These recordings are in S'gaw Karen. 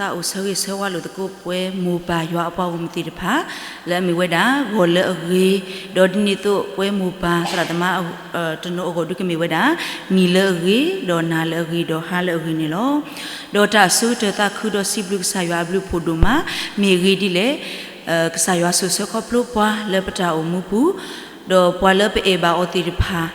သးအိၣ်ဆၢဂ့ၤဆၢဝါလိာ်သကိးပှဲၤမိၢ်ပၢ်ယွၤအပှၤဂီၢ်မုၢ်သ့ၣ်တဖၣ် လၢအမ့ၢ်ဝဲဒၣ် ဂီၢ်လၢအဂ့ၤ, ဒီးဒ်န့ၣ်အသိးပှဲၤမိၢ်ပၢ်သရၣ်သမါ တနီၤအဂီၢ်ဒုးကမ့ၢ်ဝဲဒၣ် နံၤလၢအဂ့ၤ, ဒီးနၤလၢအဂ့ၤ, ဒီးဟါလၢအဂ့ၤန့ၣ်လီၤ. ဒီးတၢ်အဆိကတၢၢ်သးခုဒီးစံးဘျုးကစၢ်ယွၤအဘျုးအဖှိၣ်ဒိၣ်မး, မ့ၢ်အဂ့ၢ်ဒ်လဲၣ်, ကစၢ်ယွၤစိာ်ဆှၢခီဖျိပှၤလၢပတၢ်အိၣ်မူပူၤ, ဒီးပှၤလၢပအဲၣ်ဘၣ်အီၤသ့ၣ်တဖၣ်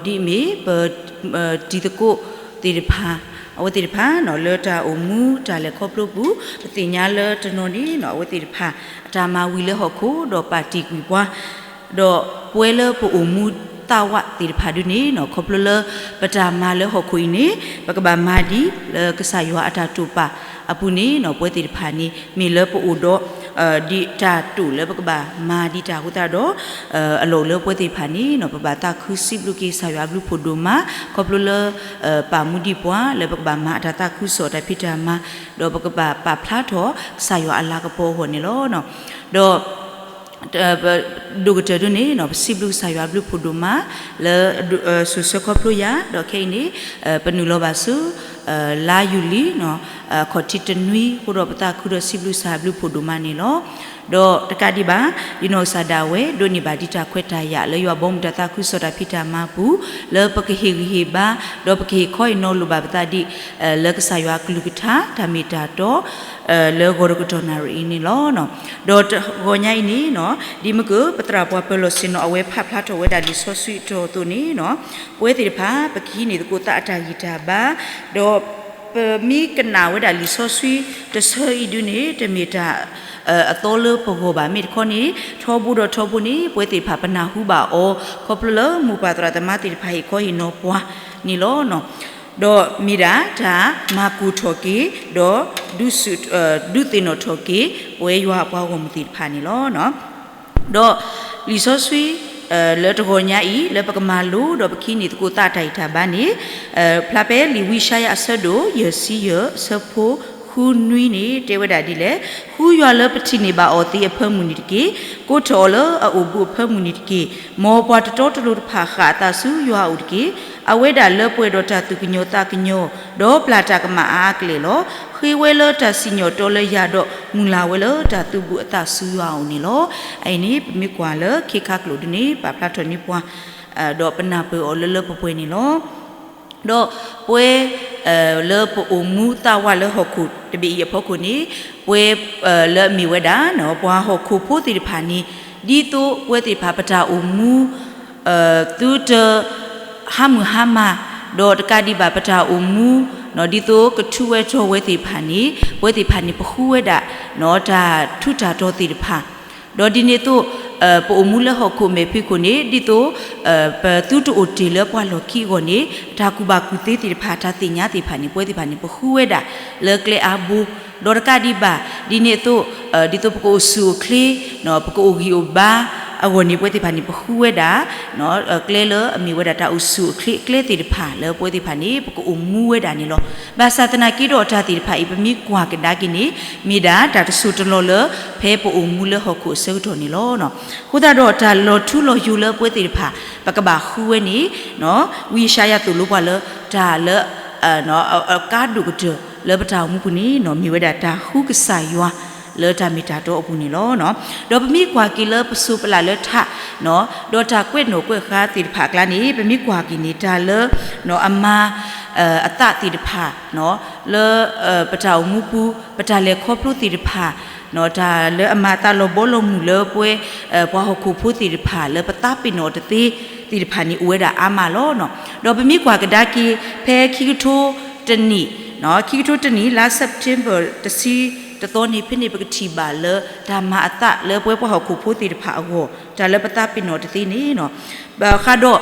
ဒ်အမ့ၢ်ပတံၤသကိးသ့ၣ်တဖၣ်, အဝဲသ့ၣ်တဖၣ် လၢတၢ်အိၣ်မူတၢ်လဲၤခီဖျိပူၤ, ပသ့ၣ်ညါလၢတနီၤန့ၣ် အဝဲသ့ၣ်တဖၣ် အတၢ်မၤဝံၤလၢဟီၣ်ခိၣ် ဒီးပာ်တ့ၢ်ကွံာ်ပှၤ, ဒီးပှဲၤလၢပအိၣ်မူသးဝးသ့ၣ်တဖၣ်ဒုန့ၣ် ခီဖျိလၢပတၢ်မၤလၢဟီၣ်ခိၣ်အံၤန့ၣ် ပကဘၣ်မၤဒ်လၢကစၢ်ယွၤအတၢ်တိာ်ပာ်အပူၤန့ၣ် ပှဲၤသ့ၣ်တဖၣ်န့ၣ် မ့ၢ်လၢပအိၣ်ဒီး ဒ်တၢ်တိာ်လၢပကဘၣ်မၤဒ်တၢ်အဃိသတးဒီး အလီၢ်အိၣ်လၢပှဲၤသ့ၣ်တဖၣ်န့ၣ် ပဘၣ်သးခုစံးဘျုးက့ၤကစၢ်ယွၤအဘျုးဖှိၣ်ဒိၣ်မး ခီဖျိလၢ ပာ်မူဒံးပှၤလၢပကဘၣ်မၤအတၢ်သးခုကစီၣ်တၢ်ဖံးတၢ်မၤ, ဒီးပကဘၣ်ပာ်ဖျါထီၣ်ကစၢ်ယွၤအလၤကပီၤအဂီၢ်န့ၣ်လီၤ. ဒီး ဒိၣ်ကတၢၢ်ဒုန့ၣ် ပစံးဘျုးကစၢ်ယွၤအဘျုးဖှိၣ်ဒိၣ်မး လၢ စိာ်ဆှၢခီဖျိယၤ ဒီးခဲအံၤန့ၣ် ပနုာ်လီၤဘၣ်ဆူ လါယူၤလံ ခီၣ်ထံးတနွံအဃိဒီး ပသးခုဒီးစံးဘျုးကစၢ်အဘျုးဖှိၣ်ဒိၣ်မးန့ၣ်လီၤ. ဒီးတကးဒံးဘၣ် ယနီၢ်ကစၢ်ဒၣ်ဝဲ ဒိးန့ၢ်ဘၣ်ဒံးတၢ်ခွဲးတၢ်ယာ်လၢယွၤဘီမုၢ်တၢ်သးခုကစီၣ်တၢ်ဖံးတၢ်မၤပူၤ လၢပကဟ့ၣ်ဂံၢ်ဟ့ၣ်ဘါ ဒီးပကဟ့ၣ်ခီဟ့ၣ်နီၤလိာ်ဘၣ်ပသးဒ် လၢကစၢ်ယွၤအကလုၢ်ကထါ တၢ်မ့ၢ်တၢ်တီ လၢဂီၤတကတီၢ်နၣ်ရံၣ်အံၤန့ၣ်လီၤ. ဒီးတဂီၤညါအံၤန့ၣ် ဒ်မ့ၢ်က ပသရၣ်ပှၤပၢၤလီၢ်ဆ့ၣ်နီၤ အဝဲဖးဖျါထီၣ်ဝဲဒၣ်လံာ်စီဆှံအတီၢ်အသိးန့ၣ် ပဝဲသ့ၣ်တဖၣ် ပကဟံးန့ၢ်သကိးသးအတၢ်ဂံၢ်တၢ်ဘါ, ဒီးပမ့ၢ်ကနၣ်ဝဲဒၣ်လံာ်စီဆှံတဆၢအံၤဒုန့ၣ် တမ့ၢ်တၢ် အသီလၢပဂီၢ်ဘၣ်. မ့ၢ်တခီန့ၣ် ထီဘိဒီးထီဘိန့ၣ် ပဝဲသ့ၣ်တဖၣ်ပနၢ်ဟူဘၣ်အီၤ ခီဖျိလၢမိၢ်ပၢ်သရၣ်သမါသ့ၣ်တဖၣ်ဟ့ၣ်ခီဟ့ၣ်နီၤပှၤန့ၣ်လီၤ. ဒီးမ့ၢ်ဒၣ်တၢ်မၤကူၣ်ထီၣ်က့ၤ ဒီး ဒုးသ့ၣ်နီၣ်ထီၣ်က့ၤ ပဝဲယွၤအပှၤဂီၢ်မုၢ်သ့ၣ်တဖၣ်န့ၣ်လီၤ. ဒီးလံာ်စီဆှံ လၢတဂီၤညါအံၤ လၢပကမၤလိ ဒီးပကဟံးန့ၢ်သကိးသးအတၢ်ဂံၢ်တၢ်ဘါန့ၣ် ဖျါဖဲလံာ်ဝံယၡါယၤအဆၢဒိၣ် ယဲၢ်ဆံယဲၢ် အဆၢဖိဃုနွံန့ၣ် တဲဝဲဒၣ်ဒ်လဲၣ်, ဃုယွၤလၢပထံၣ်န့ၢ်ဘၣ်အီၤသ့အဖၢမုၢ်နံၤတက့ၢ်. ကိးထီၣ်အီၤလၢအအိၣ်ဘူးအဖၢမုၢ်နံၤတက့ၢ်. မ်ပှၤတတီတလိၤတဖၣ်ဃၣ်အသးဆူယွၤအအိၣ်တက့ၢ်. အဝဲဒၣ်လၢပှဲၤဒီးတၢ်သူၣ်ကညီၤသးကညီၤ, ဒီးပျၢ်တၢ်ကမၣ်အါအါကလဲာ်လီၤ. ဃ့ဝဲလၢတၢ်စံၣ်ညီၣ်တီလၢယၤဒီး မုၢ်လၢ်ဝဲလၢတၢ်သူၣ်ဘူးအသးဆူယွၤအအိၣ်န့ၣ်လီၤ. အအံၤန့ၣ် ပမ့ၢ်ကွၢ်လၢခ့ခါကျိာ်ဒုန့ၣ် ပာ်ဖျါထီၣ်န့ၢ်ပှၤ ဒီးပနၢ်ပၢၢ်အီၤလၢလၢပှဲၤပှဲၤန့ၣ်လီၤ. ဒီးပဝဲ လၢပအိၣ်မူသးဝးလၢဟီၣ်ခိၣ်တဘ့ၣ်အံၤအဖီခိၣ်န့ၣ် ပဝဲ လၢအမ့ၢ်ဝဲဒၣ် ပှၤဟီၣ်ခိၣ်ဖိသ့ၣ်တဖၣ်န့ၣ် ဒ်သိးပဝဲသ့ၣ်တဖၣ်ပတၢ်အိၣ်မူ သုတ ဟါမုၢ်ဟါမၢ် ဒီးတကးဒံးဘၣ်ပတၢ်အိၣ်မူ ဒ်သိးကထူးဝဲတီၤဝဲသ့ၣ်တဖၣ်န့ၣ် ပဝဲသ့ၣ်တဖၣ်န့ၣ် ပဃုဝဲဒၣ် တၢ်ထူးတၢ်တီၤသ့ၣ်တဖၣ် ဒီးဒ်န့ၣ်အသိး ပအိၣ်မူလၢဟီၣ်ခိၣ်မဲာ်ဖံးခိၣ်န့ၣ် ဒ်သိး ပသုတအိၣ်တ့ၢ်လၢပှၤလီၢ်ခံအဂီၢ်န့ၣ် တၢ်ကူၣ်ဘၣ်ကူၣ်သ့သ့ၣ်တဖၣ် တၢ်သ့ၣ်ညါသ့ၣ်တဖၣ်န့ၣ် ပဝဲသ့ၣ်တဖၣ်န့ၣ် ပဃုဝဲဒၣ်လၢကျဲအါဘိ ဒီးတကးဒံးဘၣ် ဒ်န့ၣ်အသိး ဒ်သိးပကအိၣ်ဆူၣ်အိၣ်ချ့ ပကအိၣ်ဂံၢ်အိၣ်ဘါအဂီၢ်န့ၣ် ပဝဲသ့ၣ်တဖၣ်န့ၣ် ပဃုဝဲဒၣ် ကျဲလၢအမ့ၢ်ဝဲဒၣ်တၢ်အိၣ်ဆူၣ်အိၣ်ချ့အကျဲသ့ၣ်တဖၣ်လၢပဝဲသ့ၣ်တဖၣ်န့ၣ် ပကအိၣ်မူဝဲဒၣ်န့ၣ်လီၤ. ဘၣ်ဆၣ်သနာ်က့ဒီးတၢ်သ့ၣ်တဖၣ်အံၤ ပမ့ၢ်ကွၢ်ကဒါက့ၤန့ၣ် မ့ၢ်ဒၣ်တၢ်တစိၢ်တလီၢ်လၢ ဖဲပအိၣ်မူလၢဟီၣ်ခိၣ်အဆၢကတီၢ်န့ၣ်လီၤ. အဃိသတးဒီးတၢ်လီၤထူလီၤယိာ်လၢပဝဲသ့ၣ်တဖၣ် ပကဘၣ်ဃုဝဲန့ၣ် ဝံယၡါယၤသိၣ်လိပှၤလၢ တၢ်လၢ အကါဒိၣ်ကတၢၢ်လၢပတၢ်အိၣ်မူပူၤန့ၣ် မ့ၢ်ဝဲဒၣ်တၢ်ဃုကစၢ်ယွၤလၢတၢ်မ့ၢ်တၢ်တီအပူၤန့ၣ်လီၤ. ဒီးပမ့ၢ်ကွၢ်က့ၤလၢပစိၤပလၢ်လၢထး ဒီးတၢ်ကွဲးနီၣ်ကွဲးဃါသ့ၣ်တဖၣ်အကျါန့ၣ် ပမ့ၢ်ကွၢ်က့ၤန့ၣ် တၢ်လၢ အမၤ အသးသ့ၣ်တဖၣ် လၢ ပတၢ်အိၣ်မူပူၤ ပတၢ်လဲၤခီဖျိသ့ၣ်တဖၣ် တၢ်လၢအမၤအသးလီၤဘီလီၤမုၢ်လၢပဝဲ ပှၤဟီၣ်ခိၣ်ဖိသ့ၣ်တဖၣ် လၢပသးပ့ၤနီၣ်တသ့သ့ၣ်တဖၣ်န့ၣ် အိၣ်ဝဲဒၣ်အါမးလီၤ. ဒီးပမ့ၢ်ကွၢ်ကဒါက့ၤ ဖဲခံကထိတနံၣ် ခံကထိတနံၣ် လါ September တဆံတသီန့ၣ် ဖဲန့ၣ်ပကထံၣ်ဘၣ်လၢ တၢ်မၤအသးလၢပဝဲပှၤဟီၣ်ခိၣ်ဖိသ့ၣ်တဖၣ်အဂီၢ် တၢ်လၢပသးပ့ၤနီၣ်တသ့န့ၣ် ဘၣ်ဃးဒီး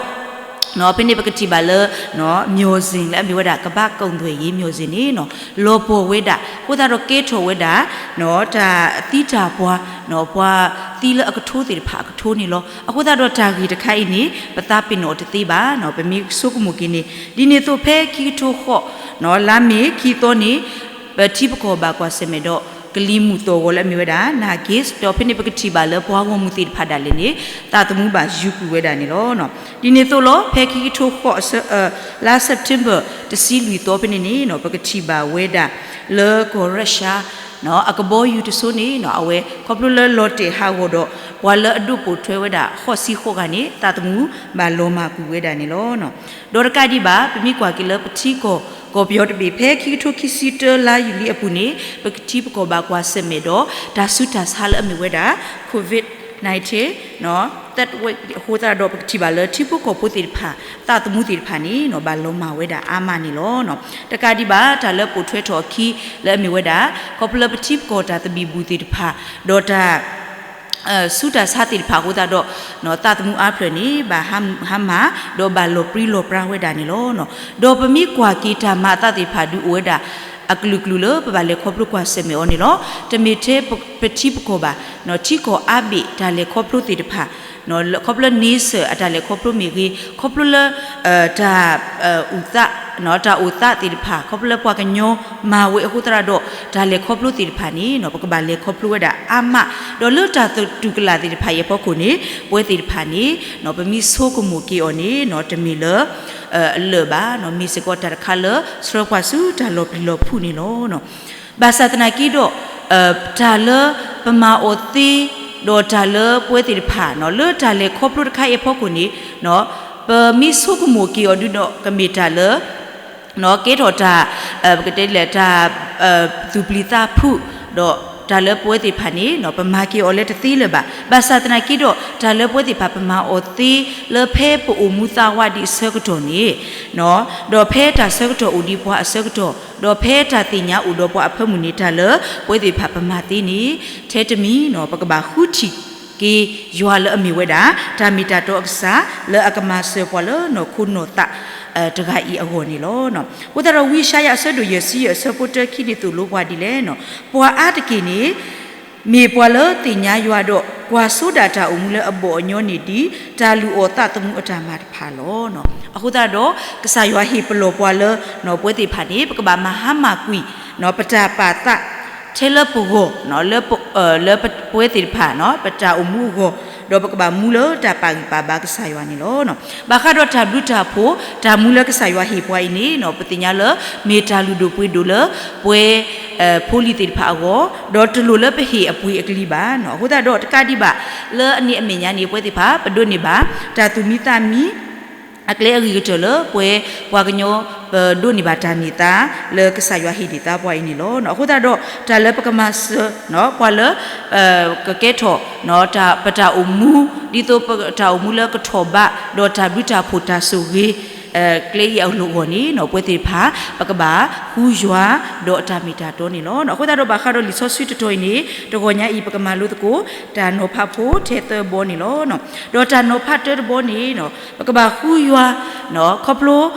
ဖဲန့ၣ်ပကထံၣ်ဘၣ်လၢ မၠီၣ်စ့ၣ် လၢအမ့ၢ်ဝဲဒၣ် ကဘၣ်ကိၣ်သွဲၣ်ယ့ မၠီၣ်စ့ၣ်န့ၣ် လီၤပှီၢ်ဝဲဒၣ် အဃိသတးဒီးကဲထီၣ်ဝဲဒၣ် တၢ်သံတၢ်ပှၢ် ပှၤသံလၢအကထိသ့ၣ်တဖၣ်အကထိန့ၣ်လီၤ. အဃိသတးဒီးတၢ်ဂ့ၢ်တခါအံၤန့ၣ် ပသးပ့ၤနီၣ်တသ့ဘၣ် ပမ့ၢ်ဆိကမိၣ်က့ၤန့ၣ် ဒ်န့ၣ်အသိးဖဲခံကထိဃိး လါမ့ၤခံသီန့ၣ် ပထံပကီၢ်ဘၣ်ကွၢ်ဆၢၣ်မဲာ်ဒီး ကလံၤမုၢ်သီၣ်ဂီၤလၢအမ့ၢ်ဝဲဒၣ် Nagase ဒီးဖဲန့ၣ်ပကထံၣ်ဘၣ်လၢပှၤဂီၢ်မုၢ်သ့ၣ်တဖၣ်ဒၣ်လဲာ်န့ၣ် သးသမူဘၣ်ယူၤကွံာ်ဝဲဒၣ်န့ၣ်လီၤ. ဒ်န့ၣ်အသိးလီၤ ဖဲခံကထိဃိးအဆၢ လါ September တဆံလွံၢ်သီဖဲန့ၣ်န့ၣ် ပကထံၣ်ဘၣ်ဝဲဒၣ် လၢကီၢ်ရၢၡါ အကဘီယူၤတစိၤန့ၣ် အဝဲခီဖျိလၢလီၤတဲာ်ဟးဂီၤဒီး ပှၤလၢအဒိၣ်ပိာ်ထွဲဝဲဒၣ်ဃိးဆံဃိးဂၤန့ၣ် သးသမူဘၣ်လီၤမၢ်ကွံာ်ဝဲဒၣ်န့ၣ်လီၤ. ဒီးတကးဒံးဘၣ် ပမ့ၢ်ကွၢ်က့ၤလၢပထံကီၢ် ကီၢ်ပယီၤတဘ့ၣ် ဖဲခံကထိခံဆံတၢလါယူၤလံအပူၤန့ၣ် ပကထံပကီၢ်ဘၣ်ကွၢ်ဆၢၣ်မဲာ်ဒီး တၢ်ဆူးတၢ်ဆါလၢအမ့ၢ်ဝဲဒၣ် COVID nineteen third wave အဃိသတးဒီး ပကထံၣ်ဘၣ်လၢထံဖိကီၢ်ဖိသ့ၣ်တဖၣ် သးသမူသ့ၣ်တဖၣ်န့ၣ် ဘၣ်လီၤမၢ်ဝဲဒၣ်အါမးန့ၣ်လီၤ. တကးဒံးဘၣ် တၢ်လၢပိာ်ထွဲထီၣ်အခံလၢအမ့ၢ်ဝဲဒၣ် ခီဖျိလၢပထံပကီၢ်တၢ်သဘံၣ်ဘုၣ်သ့ၣ်တဖၣ် ဒီးတၢ် ဆူးတၢ်ဆါသ့ၣ်တဖၣ်အဃိသတးဒီး သးသမူအါဖျၢၣ်န့ၣ် ဘၣ်ဟါမၢ် ဒီးဘၣ်လီၤပြံလီၤပြါဝဲဒၣ်န့ၣ်လီၤ. ဒီးပမ့ၢ်ကွၢ်က့ၤတၢ်မၤအသးသ့ၣ်တဖၣ်ဒုးအိၣ်ဝဲဒၣ် အကလုာ်ကလုာ်လၢပဘၣ်လဲၤခီဖျိကွၢ်ဆၢၣ်မဲာ်အီၤန့ၣ်လီၤ. တမ့ၢ်ထဲပထံပကီၢ်ဘၣ် ထံကီၢ်အါဘ့ၣ်တၢ်လဲၤခီဖျိသ့ၣ်တဖၣ် ခီဖျိ nature အတၢ်လဲၤခီဖျိမ့ၢ်ဂ့ၤ ခီဖျိလၢ တၢ် အူၣ်သး တၢ်အိၣ်သးသ့ၣ်တဖၣ် ခီဖျိလၢပှၤကညီမၤဝဲအဃိသတးဒီး တၢ်လဲၤခီဖျိသ့ၣ်တဖၣ်န့ၣ် ပကဘၣ်လဲၤခီဖျိဝဲဒၣ်အါမး ဒီးလၢတၢ်သတူၢ်ကလာ်သ့ၣ်တဖၣ်အံၤအဖီခိၣ်န့ၣ် ပဝဲသ့ၣ်တဖၣ်န့ၣ် ပမ့ၢ်ဆိကမိၣ်က့ၤအီၤန့ၣ် တမ့ၢ်လၢ အလၢာ်ဘၣ် မ့ၢ်စ့ၢ်ကီးတၢ်တခါလၢ ဆှၢပှၤဆူတၢ်လီၤပျံၤလီၤဖုးန့ၣ်လီၤ. ဘၣ်ဆၣ်သနာ်က့ဒီး တၢ်လၢပမၤအီၤသ့ ဒီးတၢ်လၢပဝဲသ့ၣ်တဖၣ် လၢတၢ်လဲၤခီဖျိတခါအံၤအဖီခိၣ်န့ၣ် ပမ့ၢ်ဆိကမိၣ်က့ၤအီၤဒုဒီး ကမ့ၢ်တၢ်လၢ ကဲထီၣ်တၢ် ပကတဲဒ်လဲၣ် တၢ် သူၣ်ပျံၤသးဖုး ဒီးတၢ်လၢပဝဲသ့ၣ်တဖၣ်န့ၣ် ပမၤက့ၤအီၤလၢတသ့လၢၤဘၣ်. ဘၣ်ဆၣ်သနာ်က့ဒီး တၢ်လၢပဝဲသ့ၣ်တဖၣ်ပမၤအီၤသ့ လၢဖဲပအိၣ်မူသးဝးဒံးအဆၢကတီၢ်န့ၣ် ဒီးဖဲတၢ်ဆၢကတီၢ်အိၣ်ဒံးပှၤအဆၢကတီၢ် ဒီးဖဲတၢ်သ့ၣ်ညါအိၣ်ဒီးပှၤအဖၢမုၢ်န့ၣ် တၢ်လၢပဝဲသ့ၣ်တဖၣ်ပမၤသ့န့ၣ် ထဲတမံၤ ပကဘၣ်ဃုထံၣ်က့ၤယွၤလၢအမ့ၢ်ဝဲဒၣ် တၢ်မ့ၢ်တၢ်တီအကစၢ် လၢအကမၤစၢၤပှၤလၢနီၢ်ခိနီၢ်သး တဂၤအံၤအဂီၢ်န့ၣ်လီၤ. အဃိသတးဒီး ဝံယၡါယၤအဆၢဒိၣ်ယဲၢ်ဆံယဲၢ်အဆၢဖိတၢခံန့ၣ်သိၣ်လိပှၤဒ်လဲၣ်န့ၣ် ပှၤအါတက့ၢ်န့ၣ် မ့ၢ်ပှၤလၢသ့ၣ်ညါယွၤဒီး ကွၢ်ဆိဒၣ်တၢ်အိၣ်မူလၢအဘီၣ်အညီန့ၣ်ဒ် တၢ်လုၢ်အီၣ်သးသမူအတၢ်မၤတဖၣ်လီၤ. အဃိသတးဒီး ကစၢ်ယွၤဟ့ၣ်ပလီၢ်ပှၤလၢ ပဝဲသ့ၣ်တဖၣ်န့ၣ် ပကဘၣ်မၤဟါမၢ်ကွံာ် ပတၢ်ပာ်သး ထဲလၢပဂီၢ် လၢပဝဲသ့ၣ်တဖၣ် ပတၢ်အိၣ်မူအဂီၢ် ဒီးပကဘၣ်မူလၢတၢ်ပာ်ဂံၢ်ပာ်ဘါကစၢ်ယွၤန့ၣ်လီၤ. ဘၣ်ဃးဒီးတၢ်ဘျုးတၢ်ဖှိၣ် တၢ်မူလၢကစၢ်ယွၤဟ့ၣ်ပှၤအံၤန့ၣ် ပသ့ၣ်ညါလၢ မ့ၢ်တၢ်လုၢ်ဒိၣ်ပှ့ၤဒိၣ်လၢ ပဝဲ ဖိလံၤသ့ၣ်တဖၣ်အဂီၢ် ဒီးတလိၣ်လၢပဟ့ၣ်အပှ့ၤအကလံၤဘၣ်. အဃိသတးဒီးတကးဒံးဘၣ် လၢအန့ၣ်အမဲာ်ညါန့ၣ် ပဝဲသ့ၣ်တဖၣ် ပဒိးန့ၢ်ဘၣ် တၢ်သူၣ်မံသးမံ အကျဲအဂ့ၤကတၢၢ်လၢပဝဲပှၤကညီ ပဒိးန့ၢ်ဘၣ်တၢ်န့ၢ်သါ လၢကစၢ်ယွၤဟ့ၣ်န့ၢ်သါပှၤအံၤန့ၣ်လီၤ. အဃိသတးဒီး တၢ်လၢပကမၤစၢၤ ပှၤလၢ ကကဲထီၣ် ပတၢ်အိၣ်မူ ဒ်သိးပတၢ်အိၣ်မူလၢကထီၣ်ဘး ဒီးတၢ်ဘျုးတၢ်ဖှိၣ်တၢ်ဆိၣ်ဂ့ၤ ကျဲအံၤအလီၢ်ဂီၢ်န့ၣ် ပဝဲသ့ၣ်တဖၣ် ပကဘၣ်ဃုယွၤ ဒီးတၢ်မ့ၢ်တၢ်တီန့ၣ်လီၤ. အဃိသတးဒီးဘၣ်ဃးဒီးလံာ်စီဆှံတတီၤအံၤန့ၣ် တဂီၤညါအံၤ ပကမၤလိသကိး တၢ်နီၤဖးဖိထဲသၢဘီန့ၣ်လီၤ. ဒီးတၢ်နီၤဖးတၢတဘီန့ၣ် ပကဘၣ်ဃုယွၤ ခီဖျိ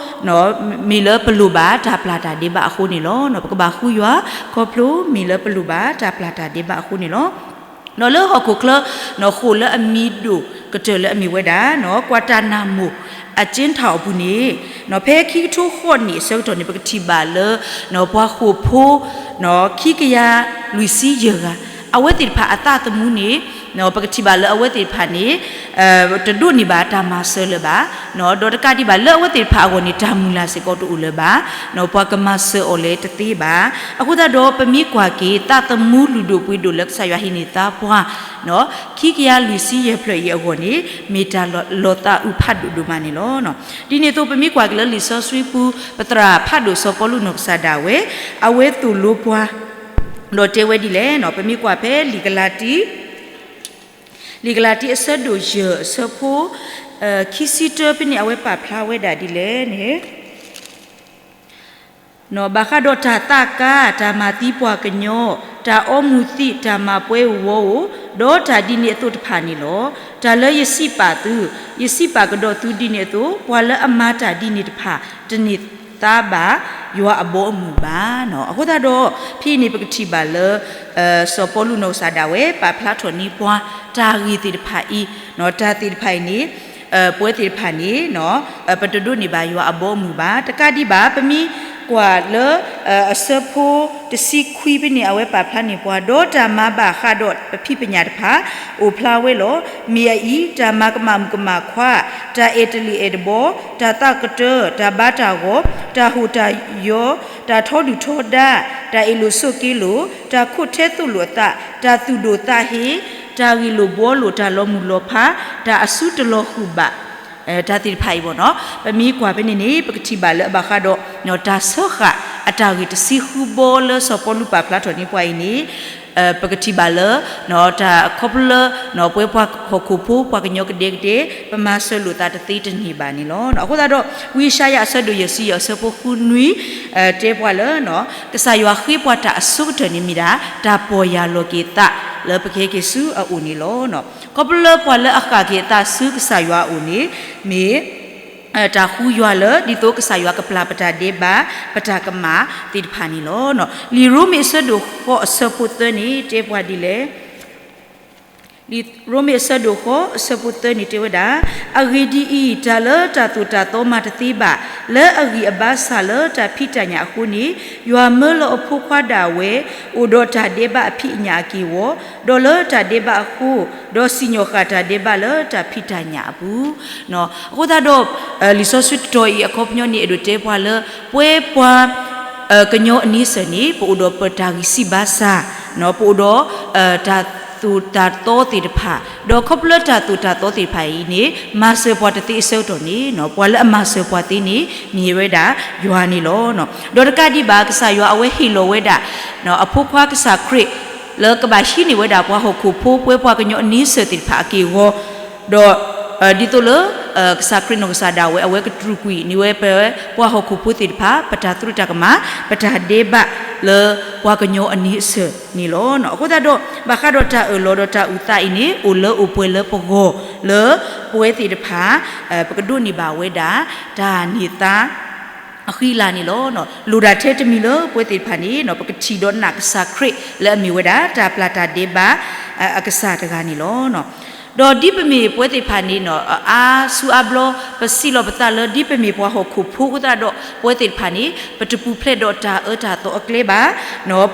မ့ၢ်လၢပလိၣ်ဘၣ်တၢ်ပျၢ်တၢ်ဒဲးဘးအဃိန့ၣ်လီၤ. ပကဘၣ်ဃုယွၤ ခီဖျိမ့ၢ်လၢပလိၣ်ဘၣ်တၢ်ပျၢ်တၢ်ဒဲးဘးအဃိန့ၣ်လီၤ. ဒီးလၢဟီၣ်ခိၣ်ချၢ ဃိာ်လၢအမံၤဒိၣ်ကတၢၢ်လၢအမ့ၢ်ဝဲဒၣ် ကွၢ်တၢ်နၢ်မိၢ် အကၠ့ထၣ်အပူၤန့ၣ် ဖဲခံကထိဃိးနံၣ်အဆၢကတီၢ်န့ၣ် ပကထံၣ်ဘၣ်လၢ ပှၤဃိာ်ဖိ ခံကယၤလွံၢ်ဆံယဲၢ်ဂၤ အဝဲသ့ၣ်တဖၣ်အသးသမူန့ၣ် ပကထံၣ်ဘၣ်လၢအဝဲသ့ၣ်တဖၣ်န့ၣ် တဒိးန့ၢ်ဘၣ်တၢ်မၤစၢၤလၢၤဘၣ်, ဒီးတကးဒံးဘၣ်လၢအဝဲသ့ၣ်တဖၣ်အဂီၢ်န့ၣ် တၢ်မုၢ်လၢ်စ့ၢ်ကီးတအိၣ်လၢၤဘၣ်, ပှၤကမၤစၢၤအီၤလဲၣ်တသ့ဘၣ်. အဃိသတးဒီးပမ့ၢ်ကွၢ်က့ၤ သးသမူလုၢ်ဒိၣ်ပှ့ၤဒိၣ်လၢကစၢ်ယွၤဟ့ၣ်န့ၢ်သါပှၤ ခံကယၤလွံၢ်ဆံယဲၢ်ဖျၢၣ်အံၤအဂီၢ်န့ၣ် မ့ၢ်တၢ်လီၤသးအုးဖးဒိၣ်ဒိၣ်မးန့ၣ်လီၤ. ဒ်န့ၣ်အသိး ပမ့ၢ်ကွၢ်က့ၤလၢလံာ်စီဆှံပူၤ ပသရၣ်ဖးဒိၣ်စီၤပီလူးနီၢ်ကစၢ်ဒၣ်ဝဲ အဝဲသိၣ်လိပှၤ ဒီးတဲဝဲဒ်လဲၣ်န့ၣ် ပမ့ၢ်ကွၢ်ဖဲလံာ်ကလၤတံ လံာ်ကလၤတံအဆၢဒိၣ်ယဲၢ်အဆၢဖိ ခံဆံတၢဖဲန့ၣ် အဝဲပာ်ဖျါဝဲဒၣ်ဒ်လဲၣ်န့ၣ် ဘၣ်ဃးဒီးတၢ်သးကါ, တၢ်မၤသံပှၤကညီ, တၢ်အီမူၤသံး, တၢ်မၤပှဲၤဝီဧိၤ, ဒီးတၢ်ဒ်န့ၣ်အသိးတဖၣ်န့ၣ်လီၤ. တၢ်လၢယစံးပာ်သု, ယစံးပာ်ကဒီးသုဒ်န့ၣ်အသိး, ပှၤလၢအမၤတၢ်ဒ်န့ၣ်တဖၣ် တန့ၢ်သါဘၣ်ယွၤအဘီအမုၢ်ဘၣ်. အဃိသတးဒီး ဖဲအံၤန့ၣ် ပကထံၣ်ဘၣ်လၢ စီၤပီလူးနီၢ်ကစၢ်ဒၣ်ဝဲ ပာ်ဖျါထီၣ်န့ၢ်ပှၤ တၢ်ဂ့ၢ်သ့ၣ်တဖၣ်အံၤ, တၢ်သ့ၣ်တဖၣ်အံၤန့ၣ် ပဝဲသ့ၣ်တဖၣ်န့ၣ် ပတဒိးန့ၢ်ဘၣ်ယွၤအဘီအမုၢ်ဘၣ်. တကးဒံးဘၣ် ပမ့ၢ်ကွၢ်လၢ အဆၢဖိတဆံခွံဖဲန့ၣ် အဝဲပာ်ဖျါန့ၢ်ပှၤ ဒီးတၢ်မၤဘၣ်ဃးဒီးပဖံးပညၣ်တဖၣ် အိၣ်ဖျါဝဲလီၤ. မ့ၢ်အအံၤ တၢ်မၤကမၣ်မုၣ်ကမၣ်ခွါ, တၢ်အဲၣ်တလံာ်အဲၣ်တဘီ, တၢ်သးကတၢၢ်, တၢ်ဘါတၢ်ဂီၤ, တၢ်ဟိၣ်တၢ်ယီၤ, တၢ်ထီဒုၣ်ထီဒါ, တၢ်အ့ၣ်လိာ်ဆိးက့လိာ်, တၢ်ခိးထဲသိးလိာ်အသး, တၢ်သူၣ်ဒိၣ်သးဟ့, တၢ်ဂ့ၢ်လိာ်ဘှီလိာ်, တၢ်လီၤမုၢ်လီၤဖး, တၢ်အစုတလီၤဃုာ်ဘၣ် တၢ်သ့ၣ်တဖၣ်အံၤဘၣ်နီၤ. ပမ့ၢ်ကွၢ်ဖဲန့ၣ်န့ၣ် ပကထံၣ်ဘၣ်လၢအဘၣ်ဃးဒီး တၢ်စၢဃာ်အတၢ်ဂ့ၢ်တဆံဃုဘီလၢစီၤပီလူးပာ်ဖျါထီၣ်န့ၢ်ပှၤအံၤန့ၣ် ပကထံၣ်ဘၣ်လၢ တၢ်ခီဖျိလၢ ပဝဲပှၤဟီၣ်ခိၣ်ဖိ ပှၤကညီကဒဲကဒဲ ပမၤစၢၤလိာ်သးတသ့တန့ၢ်ဘၣ်န့ၣ်လီၤ. အဃိသတးဒီး ဝံယၡါယၤအဆၢဒိၣ်ယဲၢ်ဆံယဲၢ် အဆၢဖိဃုနွံ တဲပှၤလၢ ကစၢ်ယွၤဃ့ပှၤတၢ်အဆိကတၢၢ်န့ၣ်မ့ၢ်ဒၣ် တၢ်ပီၢ်ယၢ်လီၤက့ၤသးလၢပကဟဲက့ၤဆူအအိၣ်န့ၣ်လီၤ. ခီဖျိလၢပှၤလၢအဃၣ်က့ၤအသးဆူကစၢ်ယွၤအအိၣ်န့ၣ် မ့ၢ် တၢ်ဃုယွၤလၢ ဒ်သိးကစၢ်ယွၤကပျၢ်ပတၢ်ဒဲးဘး ပတၢ်ကမၣ်သ့ၣ်တဖၣ်န့ၣ်လီၤ. လံာ်ရိမ့ၤအဆၢဒိၣ်ဃိးအဆၢဖိသၢန့ၣ် တဲပှၤဒ်လဲၣ်. လံာ်ရိမ့ၤအဆၢဒိၣ်ဃိးအဆၢဖိသၢန့ၣ်တဲဝဲဒၣ်, အဂ့ၢ်ဒ်အံၤ, တၢ်လၢတၢ်သိၣ်တၢ်သီမၤတသ့ဘၣ်, လၢအဂံၢ်အဘါစၢ်လၢတၢ်ဖံးတၢ်ညၣ်အဃိန့ၣ်, ယွၤမၢလၢအဖိခွါဒၣ်ဝဲ အိၣ်ဒီးတၢ်ဒဲးဘးအဖံးအညၣ်အက့ၢ်အဂီၤ, ဒီးလၢတၢ်ဒဲးဘးအဃိ, ဒီးစံၣ်ညီၣ်ဃၣ်တၢ်ဒဲးဘးလၢတၢ်ဖံးတၢ်ညၣ်အပူၤ. အဃိသတးဒီး လံာ်စီဆှံတတီၤအံၤအခီပညီန့ၣ် အဲၣ်ဒိးတဲပှၤလၢ ပဝဲပှၤ ကညီအန့ဆၢၣ်န့ၣ် ပအိၣ်ဒီးပတၢ်ဂံၢ်စၢ်ဘါစၢ်, ပအိၣ်ဒီး တၢ်သိၣ်တၢ်သီသ့ၣ်တဖၣ်, ဒီးခီဖျိလၢတၢ်သိၣ်တၢ်သီသ့ၣ်တဖၣ်အံၤန့ၣ် မၤစၢၤပှၤတသ့အဆၢကတီၢ်န့ၣ် ပှၤလၢအမၤစၢၤပှၤသ့န့ၣ် မ့ၢ်ဝဲဒၣ်ယွၤန့ၣ်လီၤ. ဒီးတကးဒံးဘၣ် ကစၢ်ယွၤအဝဲဟ့ၣ်လီၤဝဲဒၣ် အဖိခွါကစၢ်ခရံာ် လၢကဘၣ်ဟံးန့ၢ်ဝဲဒၣ်ပှၤဟီၣ်ခိၣ်ဖိ ပဝဲပှၤကညီအန့ဆၢၣ်သ့ၣ်တဖၣ်အက့ၢ်အဂီၤ, ဒီး ဒ်သိးလၢ ကစၢ်ခရံာ်နီၢ်ကစၢ်ဒၣ်ဝဲ အဝဲကတြူာ်ကွံာ်န့ၢ်ဝဲပဝဲပှၤဟီၣ်ခိၣ်ဖိသ့ၣ်တဖၣ် ပတၢ်သရူးတၢ်ကမၣ် ပတၢ်ဒဲးဘးလၢပှၤကညီအန့ဆၢၣ်န့ၣ်လီၤ. အဃိသတးဒီး ဘၣ်ဃးဒီးတၢ်အၢၣ်လီၤဒီးတၢ်အုၣ်သးအံၤန့ၣ် အိၣ်လၢအိၣ်ပှဲၤလၢပဂီၢ်လၢပဝဲသ့ၣ်တဖၣ် ပကဒိးန့ၢ်ဘၣ်ဝဲဒၣ် တၢ်န့ၢ်သါ အဃံအလၤန့ၣ်လီၤ. လိၣ်ဒၣ်ထဲတမံၤလၢပဝဲသ့ၣ်တဖၣ်န့ၣ် ပကထံၣ်ဒီးနာ်ကစၢ်ခရံာ်လၢအမ့ၢ်ဝဲဒၣ် တၢ်ပျၢ်တၢ်ဒဲးဘး အကစၢ်တဂၤန့ၣ်လီၤ. ဒီးဒ်ပမ့ၢ်ပဝဲသ့ၣ်တဖၣ်န့ၣ် အါဆူအါဘျီ ပစံးလီၤပသးလၢ ဒ်ပမ့ၢ်ပှၤဟီၣ်ခိၣ်ဖိအဃိသတးဒီး ပဝဲသ့ၣ်တဖၣ်န့ၣ် ပတပူၤဖျဲးဒီးတၢ်အၢတၢ်သီအကျဲဘၣ်,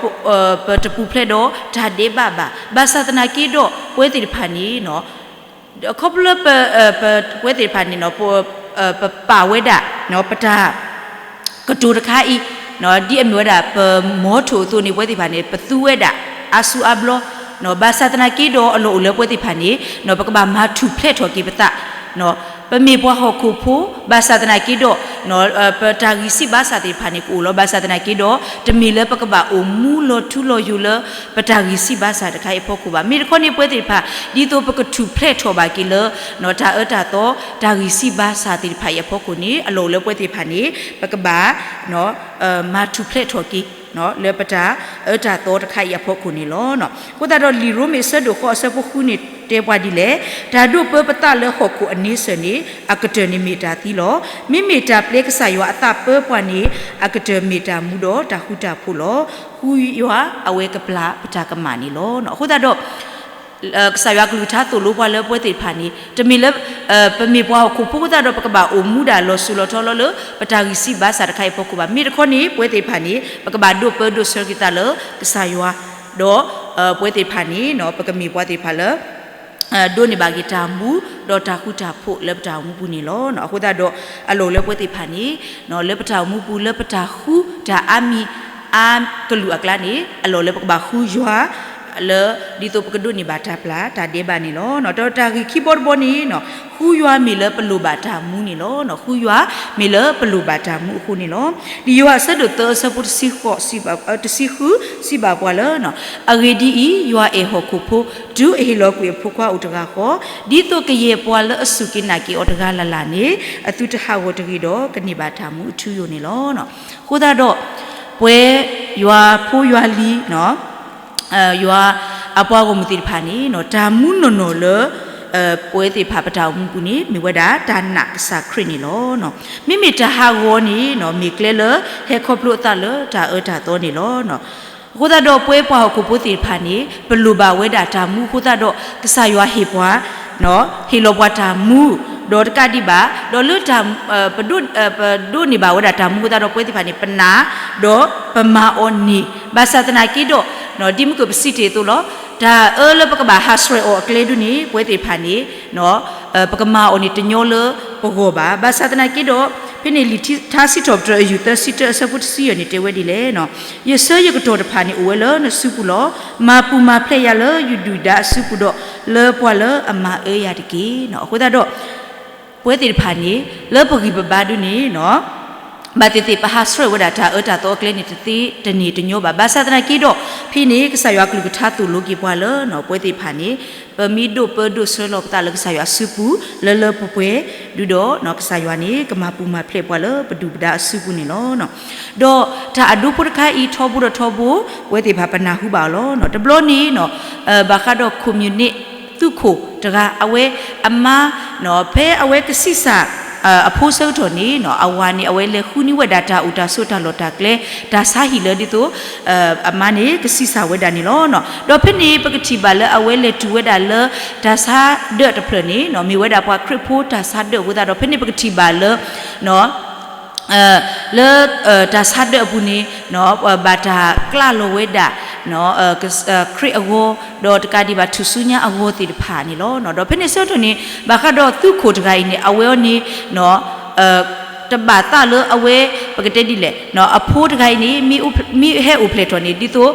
ပတပူၤဖျဲးဒီးတၢ်ဒဲးဘးဘၣ်. ဘၣ်ဆၣ်သနာ်က့ဒီး ပဝဲသ့ၣ်တဖၣ်န့ၣ် ခီဖျိလၢ ပဝဲသ့ၣ်တဖၣ်န့ၣ် ပပာ်ဝဲဒၣ် ပတၢ် ကတိၤတခါအံၤ ဒ်အမ့ၢ်ဝဲဒၣ် ပမီထိၣ်အသိးန့ၣ် ပဝဲသ့ၣ်တဖၣ်န့ၣ် ပသူဝဲဒၣ် အါဆူအါဘျီ, ဘၣ်ဆၣ်သနာ်က့ဒီး အလီၢ်အိၣ်လၢပဝဲသ့ၣ်တဖၣ်န့ၣ် ပကဘၣ်မၤထူၣ်ဖျဲးထီၣ်က့ၤပသး, ပမ့ၢ်ပှၤဟီၣ်ခိၣ်ဖိ ဘၣ်ဆၣ်သနာ်က့ဒီး ပတၢ်ဂံၢ်စၢ်ဘါစၢ်သ့ၣ်တဖၣ်န့ၣ် ကအိၣ်လီၤ. ဘၣ်ဆၣ်သနာ်က့ဒီး တမ့ၢ်လၢပကဘၣ်အိၣ်မူလီၤထူလီၤယိာ်လၢ ပတၢ်ဂံၢ်စၢ်ဘါစၢ်တခါအံၤအဖီခိၣ်ဘၣ်. မ့ၢ်တခီန့ၣ် ပဝဲသ့ၣ်တဖၣ် ဒ်သိးပကထူၣ်ဖျဲးထီၣ်ဘၣ်က့ၤလၢ တၢ်အၢတၢ်သီ တၢ်ဂံၢ်စၢ်ဘါစၢ်သ့ၣ်တဖၣ်အံၤအဖီခိၣ်န့ၣ် အလီၢ်အိၣ်လၢပဝဲသ့ၣ်တဖၣ်န့ၣ် ပကဘၣ် မၤထူၣ်ဖျဲးထီၣ်က့ၤ လၢပတၢ်အၢတၢ်သီတခါအံၤအဖီခိၣ်န့ၣ်လီၤ. အဃိသတးဒီး လံာ်ရိမ့ၤအဆၢဒိၣ်ဃိးအဆၢဖိဃုန့ၣ် တဲပှၤဒ်လဲၣ်, တၢ်ဒိးပၢပသးလၢဟီၣ်ခိၣ်အန့ဆၢၣ်န့ၣ် အကတၢၢ်န့ၣ်မ့ၢ်တၢ်သံလီၤ. မ့မ့ၢ်တၢ်ပျဲကစၢ်ယွၤအသးပၢပှၤန့ၣ် အကတၢၢ်မ့ၢ်တၢ်မူဒီးတၢ်ဃူတၢ်ဖိးလီၤ. ဃုယွၤအဝဲကပျၢ်ပတၢ်ကမၣ်န့ၣ်လီၤ. အဃိသတးဒီး ကစၢ်ယွၤကလုၢ်ကထါသိၣ်လိပှၤလၢပဝဲသ့ၣ်တဖၣ်န့ၣ် တမ့ၢ်လၢ ပမ့ၢ်ပှၤဟီၣ်ခိၣ်ဖိအဃိသတးဒီး ပကဘၣ်အိၣ်မူဒၣ်လီၤစိၤလီၤထီလီၤလၢ ပတၢ်ဂံၢ်စၢ်ဘါစၢ်တခါအံၤအဖီခိၣ်ဘၣ်. မ့ၢ်တခီန့ၣ် ပဝဲသ့ၣ်တဖၣ်န့ၣ် ပကဘၣ်ဒိးပၢဒိးဆှၢက့ၤသးလၢကစၢ်ယွၤ, ဒီး ပဝဲသ့ၣ်တဖၣ်န့ၣ် ပကမ့ၢ်ပှၤသ့ၣ်တဖၣ်လၢ ဒိးန့ၢ်ဘၣ်က့ၤတၢ်မူ ဒီးတၢ်ဃူတၢ်ဖိးလၢပတၢ်အိၣ်မူပူၤန့ၣ်လီၤ. အဃိသတးဒီး အလီၢ်အိၣ်လၢပဝဲသ့ၣ်တဖၣ်န့ၣ် လၢပတၢ်အိၣ်မူပူၤ လၢပတၢ်ဃူတၢ်အါမံၤ အါကလုာ်အကျါန့ၣ် အလီၢ်လၢပကဘၣ်ဃုယွၤ လၢ ဒ်သိးပကဒိးန့ၢ်ဘၣ်တၢ်ပျၢ်တၢ်ဒဲးဘးန့ၣ်လီၤ. ဒီးတၢ်ဂ့ၢ်ခံဘီတဘီန့ၣ် ဃုယွၤမ့ၢ်လၢပလိၣ်ဘၣ်တၢ်မူန့ၣ်လီၤ. ဃုယွၤမ့ၢ်လၢပလိၣ်ဘၣ်တၢ်မူအဃိန့ၣ်လီၤ. လံာ်ယိၤဟၣ်အဆၢဒိၣ်သၢအဆၢဖိတဆံဃိး တဆံဃု စံးဘၣ်ပှၤလၢ အဂ့ၢ်ဒ်အံၤ, ယွၤအဲၣ်ဟီၣ်ခိၣ်ဖိ တုၤအဟ့ၣ်လီၤကွံာ်အဖိခွါအိၣ်တဂၤဃီ, ဒ်သိးကယဲၢ်ပှၤလၢအစူၢ်က့ၤနာ်က့ၤအီၤတဂၤလၢ်လၢ်န့ၣ် အသုတဟးဂီၤတဂ့ၤဒီး ကန့ၢ်ဘၣ်တၢ်မူအထူအယိာ်န့ၣ်လီၤ. အဃိသတးဒီး ပဝဲယွၤဖိယွၤလံၤ ယွၤအပှၤဂီၢ်မုၢ်သ့ၣ်တဖၣ်န့ၣ် တၢ်မူနီၢ်နီၢ်လၢ ပဝဲသ့ၣ်တဖၣ်ပတၢ်အိၣ်မူပူၤန့ၣ် မ့ၢ်ဝဲဒၣ်တၢ်နာ်ကစၢ်ခရံာ်န့ၣ်လီၤ. မ့မ့ၢ်တၢ်ဟးဂီၤန့ၣ် မ့ၢ်ကျဲလၢဟဲခီဖျိအသးလၢတၢ်အၢတၢ်သီန့ၣ်လီၤ. အဃိသတးဒီး ပဝဲပှၤဟီၣ်ခိၣ်ဖိသ့ၣ်တဖၣ်န့ၣ် ပလိၣ်ဘၣ်ဝဲဒၣ်တၢ်မူအဃိသတးဒီး ကစၢ်ယွၤဟ့ၣ်ပှၤ ဟ့ၣ်လီၤပှၤတၢ်မူ ဒီးတကးဒံးဘၣ် ဒီးလၢတၢ် ပဒိး ပဒိးန့ၢ်ဘၣ်ဝဲဒၣ်တၢ်မူအဃိသတးဒီး ပဝဲသ့ၣ်တဖၣ်န့ၣ် ပနာ် ဒီးပမၤအီၤန့ၢ် ဘၣ်ဆၣ်သနာ်က့ဒီး ဒ်မုၢ်ကၢၢ်ပစံးတ့ၢ်အသိးလီၤ. တၢ်အၢလၢပကဘၣ်ဟးဆှဲးအီၤအကျဲဒုန့ၣ် ပဝဲသ့ၣ်တဖၣ်န့ၣ် ပကမၤအီၤန့ၣ်တညီလၢပဂီၢ်ဘၣ်. ဘၣ်ဆၣ်သနာ်က့ဒီး ဖဲန့ၣ်လံာ်ထါစံးထီၣ်ပတြၢၤ အယုၢ်သၢဆံတၢ အဆၢဖိတဆံယဲၢ်န့ၣ် တဲဝဲဒ်လဲၣ်, ယဆၢယကတီၢ်တဖၣ်န့ၣ် အိၣ်ဝဲလၢနစုပူၤလီၤ. မၤပူၤမၤဖျဲးယၤလၢယဒုၣ်ဒါအစုပူၤဒီး လၢပှၤလၢအမၤအၢယၤတက့ၢ်. အဃိသတးဒီး ပဝဲသ့ၣ်တဖၣ်န့ၣ် လၢပဂံၢ်ပဘါဒုန့ၣ် ဘၣ်သ့ၣ်သ့ၣ်ပဟးဆှဲးဝဲဒၣ်တၢ်အၢတၢ်သီအကျဲန့ၣ် တသ့တန့ၢ်တညီဘၣ်. ဘၣ်ဆၣ်သနာ်က့ဒီး ဖဲန့ၣ် ကစၢ်ယွၤကလုၢ်ကထါသိၣ်လိက့ၤပှၤလၢ ပဝဲသ့ၣ်တဖၣ်န့ၣ် ပမ့ၢ်ဒိးပၢဒိးဆှၢလီၤပသးလၢကစၢ်ယွၤအစုပူၤ လၢလၢပှဲၤပှဲၤ ဒုဒီး ကစၢ်ယွၤန့ၣ် ကမၤပူၤမၤဖျဲးပှၤလၢပဒုၣ်ပဒါအစုပူၤန့ၣ်လီၤ. ဒီးတၢ်အဒိဖိတခါအံၤ ထီဘိဒီးထီဘိ ပဝဲသ့ၣ်တဖၣ်ပနၢ်ဟူဘၣ်အီၤလီၤ. တဘျီန့ၣ် ဘၣ်ဃးဒီး communist သုးခိၣ်တဂၤ အဝဲအမါ ဖဲအဝဲကဆံးစၢ် အဖိဆၢကတီၢ်န့ၣ် အဝၤန့ၣ် အဝဲလဲၤဃုန့ၢ်ဝဲဒၣ်တၢ်အိၣ်တၢ်ဆိးတၢ်လီၢ်တၢ်ကျဲ တၢ်ဆါဟံၣ်လၢဒ်သိး အမါန့ၣ် ကဆံးစၢ်ဝဲဒၣ်န့ၣ်လီၤ. ဒီးဖဲန့ၣ်ပကထံၣ်ဘၣ်လၢအဝဲလဲၤတုၤဝဲဒၣ်လၢ တၢ်ဆါဒၢးတဖျၢၣ်န့ၣ် မ့ၢ်ဝဲဒၣ်ပှၤခရံာ်ဖိတၢ်ဆါဒၢးအဃိသတးဒီး ဖဲန့ၣ်ပကထံၣ်ဘၣ်လၢ လၢ တၢ်ဆါဒၢးအပူၤန့ၣ် ဘၣ်တၢ်ကျးလီၤဝဲဒၣ် ခရံာ်အဂီၤ ဒီးတကးဒံးဘၣ်ထူၣ်စုညါအဂီၤသ့ၣ်တဖၣ်န့ၣ်လီၤ. ဒီးဖဲန့ၣ်ဆၢကတီၢ်န့ၣ် ဘၣ်ဃးဒီးသုးခိၣ်တဂၤအံၤန့ၣ် အဝဲအံၤန့ၣ် တဘၣ်သးလၢအဝဲ ပကတဲဒ်လဲၣ် အဖိတဂၤအံၤန့ၣ် မ့ၢ်ဟဲအိၣ်ဖျဲၣ်ထီၣ်န့ၣ် ဒ်သိး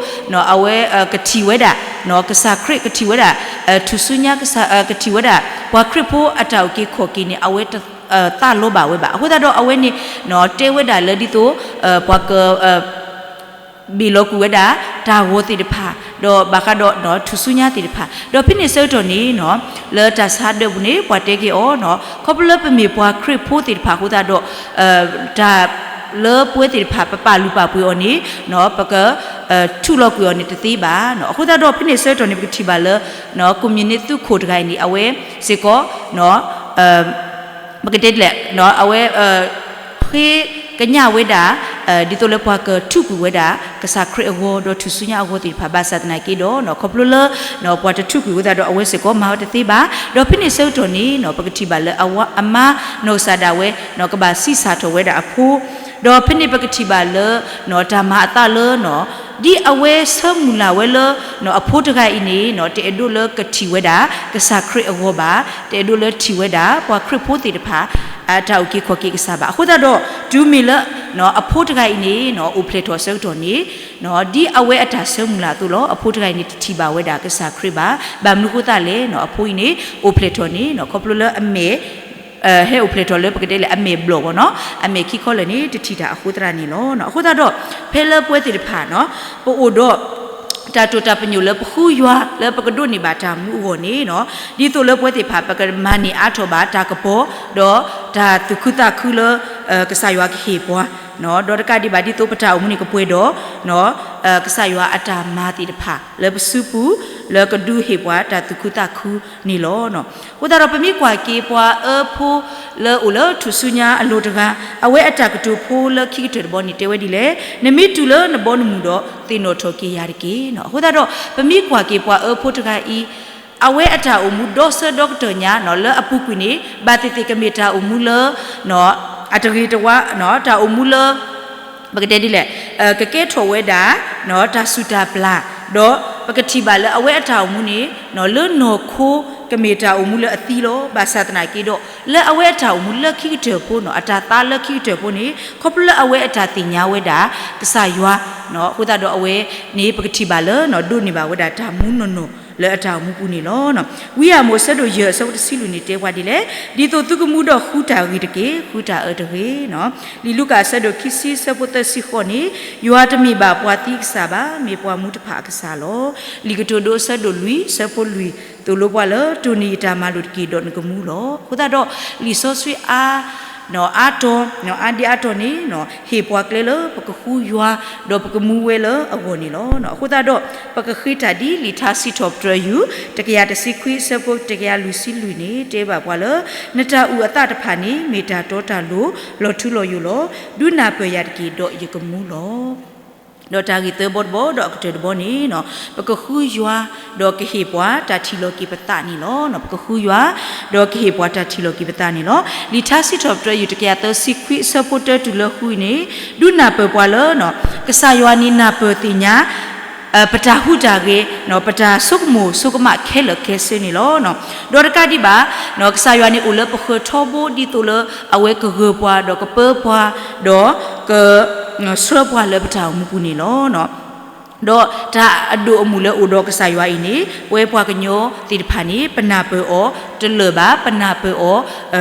အဝဲကထံၣ်ဝဲဒၣ် ကစၢ်ခရံာ်ကထံၣ်ဝဲဒၣ် ထူၣ်စုညါ ကထံၣ်ဝဲဒၣ် ပှၤခရံာ်ဖိအတၢ်အုၣ်က့ၤခီၣ်က့ၤန့ၣ် အဝဲတသးလီဘၣ်ဝဲဘၣ်. အဃိသတးဒီးအဝဲန့ၣ် တဲဝဲဒၣ်လၢဒ်သိး ပှၤက ဘ့ၣ်လီၤကွံာ်ဝဲဒၣ် တၢ်ဂီၤသ့ၣ်တဖၣ် ဒီးဘၣ်ဃးဒီးထူၣ်စုညါသ့ၣ်တဖၣ် ဒီးဖဲန့ၣ်ဆၢကတီၢ်န့ၣ် လၢတၢ်ဆါဒၢးပူၤန့ၣ် ပှၤတဲက့ၤအီၤ ခီဖျိလၢပမ့ၢ်ပှၤခရံာ်ဖိသ့ၣ်တဖၣ်အဃိသတးဒီး တၢ်လၢပဝဲသ့ၣ်တဖၣ် ပပာ်လုၢ်ပာ်ပှ့ၤအီၤန့ၣ် ပက ထူးလီၤကွံာ်အီၤန့ၣ်တသ့ဘၣ်. အဃိသတးဒီး ဖဲန့ၣ်ဆၢကတီၢ်န့ၣ် ပကထံၣ်ဘၣ်လၢ communist သုးခိၣ်တဂၤအံၤန့ၣ် အဝဲစ့ၢ်ကီး ပကတဲဒ်လဲၣ် အဝဲ ဃ့ကညးဝဲဒၣ် ဒ်သိးလၢပှၤကထူးကွံာ်ဝဲဒၣ် ကစၢ်ခရံာ်အဂီၤ ဒီးထူၣ်စုညါအဂီၤသ့ၣ်တဖၣ် ဘၣ်ဆၣ်သနာ်က့ဒီး ခီဖျိလၢ ပှၤတထူးကွံာ်အဃိသတးဒီး အဝဲစ့ၢ်ကီးမၤဝဲတသ့ဘၣ်. ဒီးဖဲန့ၣ်ဆၢကတီၢ်န့ၣ် ပကထံၣ်ဘၣ်လၢအမါနီၢ်ကစၢ်ဒၣ်ဝဲ ကဘၣ်ဆံးစၢ်ထီၣ်ဝဲဒၣ်အဖိ ဒီးဖဲန့ၣ်ပကထံၣ်ဘၣ်လၢ တၢ်မၤအသးလၢ ဒ်အဝဲဆၢမုၢ်လၢ်ဝဲလၢ အဖိတဂၤအံၤန့ၣ် တအဲၣ်ဒိးလၢကထံၣ်ဝဲဒၣ် ကစၢ်ခရံာ်အဂီၤဘၣ်, တအဲၣ်ဒိးလၢထံၣ်ဝဲဒၣ် ပှၤခရံာ်ဖိသ့ၣ်တဖၣ် အတၢ်အုၣ်က့ၤခီၣ်က့ၤကစၢ်ဘၣ်. အဃိသတးဒီး တုၤမ့ၢ်လၢ အဖိတဂၤအံၤန့ၣ် အိၣ်ဖျဲၣ်ထီၣ်အဆၢကတီၢ်န့ၣ် ဒ်အဝဲအတၢ်ဆၢမုၢ်လၢ်အသိးလီၤ. အဖိတဂၤအံၤန့ၣ် တထံၣ်ဘၣ်ဝဲဒၣ်ကစၢ်ခရံာ်ဘၣ်. ဘၣ်မနုၤအဃိသတးလဲၣ် အဖိအံၤန့ၣ် အိၣ်ဖျဲၣ်ထီၣ်န့ၣ် ခီဖျိလၢအမဲာ် ဟဲအိၣ်ဖျဲၣ်ထီၣ်လၢပကတဲလၢအမဲာ်ဘျီၣ်ဘၣ်နီၤ, အမဲာ်ခံခီလၢာ်န့ၣ် တထံၣ်တၢ်အဃိသတးန့ၣ်လီၤ. အဃိသတးဒီး ဖဲလၢပဝဲသ့ၣ်တဖၣ်နီၤ ပအိၣ်ဒီး တၢ်တိာ်တၢ်ပညိၣ်လၢပဃုယွၤ လၢပကဒိးန့ၢ်ဘၣ်တၢ်မူအဂီၢ်န့ၣ်နီၤ, ဒ်သိးလၢပဝဲသ့ၣ်တဖၣ် ပကမၤန့ၢ်အါထီၣ်ဘၣ်တၢ်ကပီၤ ဒီးတၢ်သူၣ်ခုသးခုလၢ ကစၢ်ယွၤကဟ့ၣ်ပှၤ ဒီးတကးဒံးဘၣ်ဒ်သိးပတၢ်အိၣ်မူန့ၣ်ကပှဲၤဒီး ကစၢ်ယွၤအတၢ်မၤသ့ၣ်တဖၣ် လၢပစုပူၤ လၢကဒုးဟ့ၣ်ပှၤတၢ်သူၣ်ခုသးခုန့ၣ်လီၤ. အဃိသတးဒီးပမ့ၢ်ကွၢ်က့ၤပှၤအၢဖိလၢအိၣ်လၢထူၣ်စုညါအလိၤတဂၤ အဝဲအတၢ်ကတိၤဖိလၢခံကတၢၢ်တဘီန့ၣ် တဲဝဲဒ်လဲၣ်, နမ့ၢ်တုၤလၢနဘီနမုၢ်ဒီး သ့ၣ်နီၣ်ထီၣ်က့ၤယၤတက့ၢ်. အဃိသတးဒီး ပမ့ၢ်ကွၢ်က့ၤပှၤအၢဖိတဂၤအံၤ အဝဲအတၢ်အိၣ်မူဒီးဆၢဒီကတၢၢ်ညါ လၢအပူၤကွံာ်န့ၣ် ဘၣ်သ့ၣ်သ့ၣ်ကမ့ၢ်တၢ်အိၣ်မူလၢ အတဂ့ၤတဝါ တၢ်အိၣ်မူလၢ ပကတဲဒ်လဲၣ်, ကကဲထီၣ်ဝဲဒၣ် တၢ်စူၢ်တၢ်ပျၢ်, ဒီးပကထံၣ်ဘၣ်လၢအဝဲအတၢ်အိၣ်မူန့ၣ် လၢနီၢ်ခိကမ့ၢ်တၢ်အိၣ်မူလၢအသံလီၤ. ဘၣ်ဆၣ်သနာ်က့ဒီး လၢအဝဲအတၢ်အိၣ်မူလၢခံကတၢၢ်ဖိနီၤ အတၢ်သါလၢခံကတၢၢ်ဖိန့ၣ် ခီဖျိလၢအဝဲအတၢ်သ့ၣ်ညါဝဲဒၣ် ကစၢ်ယွၤ အဃိသတးဒီးအဝဲန့ၣ် ပကထံၣ်ဘၣ်လၢ ဒိးန့ၢ်ဘၣ်ဝဲဒၣ်တၢ်မူနီၢ်နီၢ်လၢအတၢ်အိၣ်မူပူၤန့ၣ်လီၤ. ဝံယၢ်မိၣ်အဆၢဒိၣ်ယဲၢ်အဆၢဖိတဆံလွံၢ်န့ၣ် တဲပှၤဒ်လဲၣ်, ဒ်သိးသုကမူဒီးဃုတၢ်ဂ့ၤတက့ၢ်, ဃုတၢ်အၢတဂ့ၤ. လံာ်လူၤကၣ်အဆၢဒိၣ်ခံဆံအဆၢဖိသၢဆံဃိးန့ၣ်, ယွၤတမ့ၢ်ဘၣ်ပှၤသံအကစၢ်ဘၣ်, မ့ၢ်ပှၤမူတဖၣ်အကစၢ်လီၤ. လံာ်ကတိၤဒိအဆၢဒိၣ်လွံၢ်အဆၢဖိလွံၢ် သိၣ်လိပှၤလၢ တိၢ်န့ၢ်ယတၢ်မၤလိာ်တက့ၢ်ဒီးနကမူလီၤ. အဃိသတးဒီး လံာ်စီဆှံအါ အါတီၤ အါဒံအါတီၤန့ၣ် ဟ့ၣ်ပှၤကျဲလၢပကဃုယွၤ ဒီးပကမူဝဲလၢအဂီၢ်န့ၣ်လီၤ. အဃိသတးဒီး ပကဃ့တၢ်ဒ်လံာ်ထါစံးထီၣ်ပတြၢၤယုၢ် တကယၤတဆံခွံအဆၢဖိတကယၤလွံၢ်ဆံလွံၢ်န့ၣ် တဲဘၣ်ပှၤလၢ နတၢ်အုၣ်အသးတဖၣ်န့ၣ် မ့ၢ်တၢ်တီတၢ်လိၤ လီၤထူလီၤယိာ်လီၤ. ဒုးနၢ်ပၢၢ်ယၤတက့ၢ်ဒီးယကမူလီၤ. ဒီးတၢ်ဂ့ၢ်သၢဘီတဘီ ဒီးအကတၢၢ်တဘီန့ၣ်, ပကဃုယွၤ, ဒီးကဟ့ၣ်ပှၤတၢ်ထံၣ်လီၤက့ၤပသးန့ၣ်လီၤ. ပကဃုယွၤ, ဒီးကဟ့ၣ်ပှၤတၢ်ထံၣ်လီၤက့ၤပသးန့ၣ်လီၤ. လံာ်ထါစံးထီၣ်ပတြၢၤ ယုၢ်တကယၤသၢဆံခွံ အဆၢဖိတၢတုၤလၢဃုအံၤန့ၣ်, ဒုးနၢ်ပၢၢ်ပှၤလၢ ကစၢ်ယွၤန့ၣ်နၢ်ပၢၢ်သ့ၣ်ညါ ပတၢ်ဟူးတၢ်ဂဲၤ, ပတၢ်ဆိကမိၣ်ဆိကမးခဲလၢာ်ခဲဆ့န့ၣ်လီၤ. ဒီးတကးဒံးဘၣ်, ကစၢ်ယွၤန့ၣ်အိၣ်လၢပဃၢၤထီဘိ ဒ်သိးလၢအဝဲကဂၢၤပှၤ ဒီးကပၢပှၤ, ဒီးက ဆှၢပှၤလၢပတၢ်အိၣ်မူပူၤန့ၣ်လီၤ. ဒီးတၢ်အဒိၣ်အမုၢ်လၢအိၣ်ဒီးကစၢ်ယွၤအံၤန့ၣ်, ပဝဲပှၤကညီသ့ၣ်တဖၣ်န့ၣ် ပနၢ်ပၢၢ်အီၤတလၢာ်ဘၣ်, ပနၢ်ပၢၢ်အီ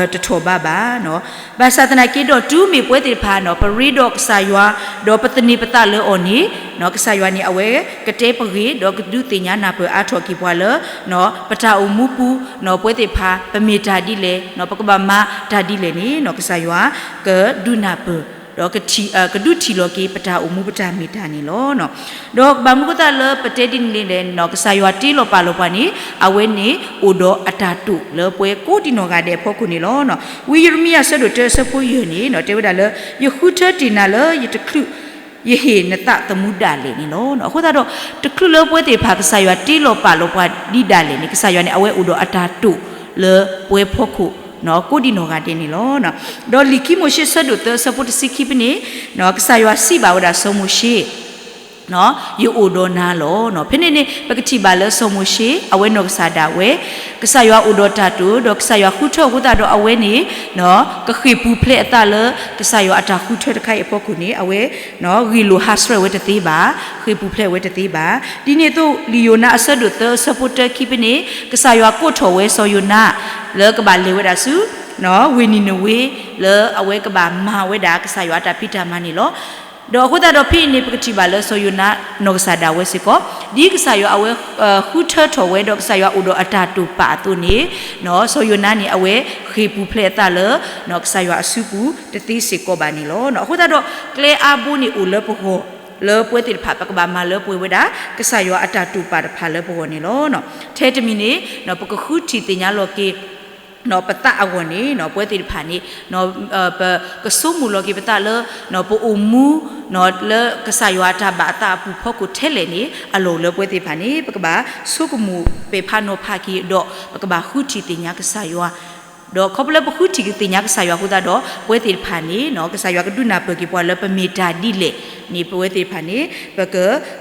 ၤတထီၣ်ဘးဘၣ်. ဘၣ်ဆၣ်သနာ်က့ဒီး တုၤမ့ၢ်ပဝဲသ့ၣ်တဖၣ်န့ၣ် ပရ့ဒီးကစၢ်ယွၤ, ဒီးပသန့ၤပသးလၢအီၤန့ၣ်, ကစၢ်ယွၤန့ၣ် အဝဲကတဲပဂ့ၢ် ဒီးကဒုးသ့ၣ်ညါနၢ်ပၢၢ်အါထီၣ်က့ၤပှၤလၢ ပတၢ်အိၣ်မူပူၤ, ပဝဲသ့ၣ်တဖၣ် ပမ့ၢ်တၢ်ဒ်လဲၣ်, ပကဘၣ်မၤတၢ်ဒ်လဲၣ်န့ၣ် ကစၢ်ယွၤကဒုးနၢ်ပၢၢ်, ဒီး ကဒုးထံၣ်လီၤက့ၤပတၢ်အိၣ်မူပတၢ်မ့ၢ်တၢ်န့ၣ်လီၤ. ဒီးဘၣ်မနုၤအဃိသတးလၢပတဲဒ်န့ၣ်လဲၣ်န့ၣ်, ကစၢ်ယွၤတ့လီၤပာ်လီၤပှၤန့ၣ် အဝဲန့ၣ်အိၣ်ဒီးအတၢ်တိာ်လၢပှၤကိးဒံနီၢ်ဂၤဒဲးအဖီခိၣ်န့ၣ်လီၤ. ဝံယံးရမံယၤ အဆၢဒိၣ်တၢ အဆၢဖိယဲၢ်န့ၣ် တဲဝဲဒၣ်လၢ ယဃုထၢတ့ၢ်နၤလၢယတချုး ယဟ့ၣ်နသးသမူဒၣ်လဲာ်န့ၣ်လီၤ. အဃိသတးဒီး တချုးလၢပဝဲသ့ၣ်တဖၣ်ကစၢ်ယွၤတ့လီၤပာ်လီၤပှၤဒ်ဒၣ်လဲာ်န့ၣ်, ကစၢ်ယွၤန့ၣ် အဝဲအိၣ်ဒီးအတၢ်တိာ်လၢပှၤဖီခိၣ် ကိးဒံနီၢ်ဂၤဒဲးန့ၣ်လီၤ. ဒီးလံာ်ခံမိၤၡ့ အဆၢဒိၣ်သၢ အဆၢဖိတဆံခံဖဲန့ၣ်, ကစၢ်ယွၤစံးဘၣ်ဝဲဒၣ်စီၤမိၤၡ့ ယအိၣ်ဒီးနၤလီၤ. ဖဲန့ၣ်န့ၣ် ပကထံၣ်ဘၣ်လၢစီၤမိၤၡ့ အဝဲနီၢ်ကစၢ်ဒၣ်ဝဲ ကစၢ်ယွၤအိၣ်ဒီးတၢ်တိာ် ဒီးကစၢ်ယွၤဃုထၢအဃိသတးဒီး အဝဲန့ၣ် ကဃ့ၢ်ပူၤဖျဲးအသးလၢ ကစၢ်ယွၤအတၢ်ဃုထၢတခါအံၤအဖီခိၣ်န့ၣ် အဝဲ ဂ့ၢ်လိာ်ဟးဆှဲးဝဲတသ့ဘၣ်, ဃ့ၢ်ပူၤဖျဲးဝဲတသ့ဘၣ်. ဒ်န့ၣ်အသိး လံာ်ယိၤနါ အဆၢဒိၣ်သၢ အဆၢဖိတၢခံဖဲန့ၣ် ကစၢ်ယွၤကိးထီၣ်ဝဲစီၤယိၤနါ လၢကဘၣ်လဲၤဝဲဒၣ်ဆူ ဝ့ၢ်နံၤနဝ့ လၢအဝဲကဘၣ်မၤဝဲဒၣ်ကစၢ်ယွၤအတၢ်ဖံးတၢ်မၤန့ၣ်လီၤ. ဒီးအဃိသတးဒီးဖဲအံၤန့ၣ် ပကထံၣ်ဘၣ်လၢစီၤယိၤနါနီၢ်ကစၢ်ဒၣ်ဝဲစ့ၢ်ကီး ဒ်ကစၢ်ယွၤအဝဲ ဃုထၢထီၣ်ဝဲဒီးကစၢ်ယွၤအိၣ်ဒီးအတၢ်တိာ်ပာ်အသိးန့ၣ် စီၤယိၤနါန့ၣ် အဝဲဃ့ၢ်ပူၤဖျဲးအသးလၢ ကစၢ်ယွၤအစုပူၤတသ့စ့ၢ်ကီးဘၣ်န့ၣ်လီၤ. အဃိသတးဒီး ကျဲအါဘိန့ၣ်အိၣ်လၢပဂီၢ် လၢပဝဲသ့ၣ်တဖၣ် ပကဘၣ်မၤလၢပှဲၤဝဲဒၣ် ကစၢ်ယွၤအတၢ်တိာ်ပာ်တဖၣ်လၢပဂီၢ်န့ၣ်လီၤ. ထဲတမံၤန့ၣ် ပကဃုထံၣ်သ့ၣ်ညါလီၤက့ၤ ပသးအဂီၢ်န့ၣ် ပဝဲသ့ၣ်တဖၣ်န့ၣ် ပကဆိကမိၣ်လီၤက့ၤပသးလၢ ပအိၣ်မူ လၢကစၢ်ယွၤအတၢ်ဘၣ်အသးအပူၤဖီခိၣ်ထဲလဲၣ်န့ၣ် အလီၢ်အိၣ်လၢပဝဲသ့ၣ်တဖၣ်န့ၣ် ပကဘၣ်ဆိကမိၣ်ပဲာ်ဖးနီၤဖးက့ၤဒီး ပကဘၣ်ဃုထံၣ်သ့ၣ်ညါကစၢ်ယွၤ ဒီးခီဖျိလၢပဃုထံၣ်က့ၤသ့ၣ်ညါကစၢ်ယွၤအဃိသတးဒီး ပဝဲသ့ၣ်တဖၣ်န့ၣ် ကစၢ်ယွၤကဒုးနၢ်ပၢၢ်က့ၤပှၤလၢပမ့ၢ်တၢ်ဒ်လဲၣ်န့ၣ် ပဝဲသ့ၣ်တဖၣ်န့ၣ် ပက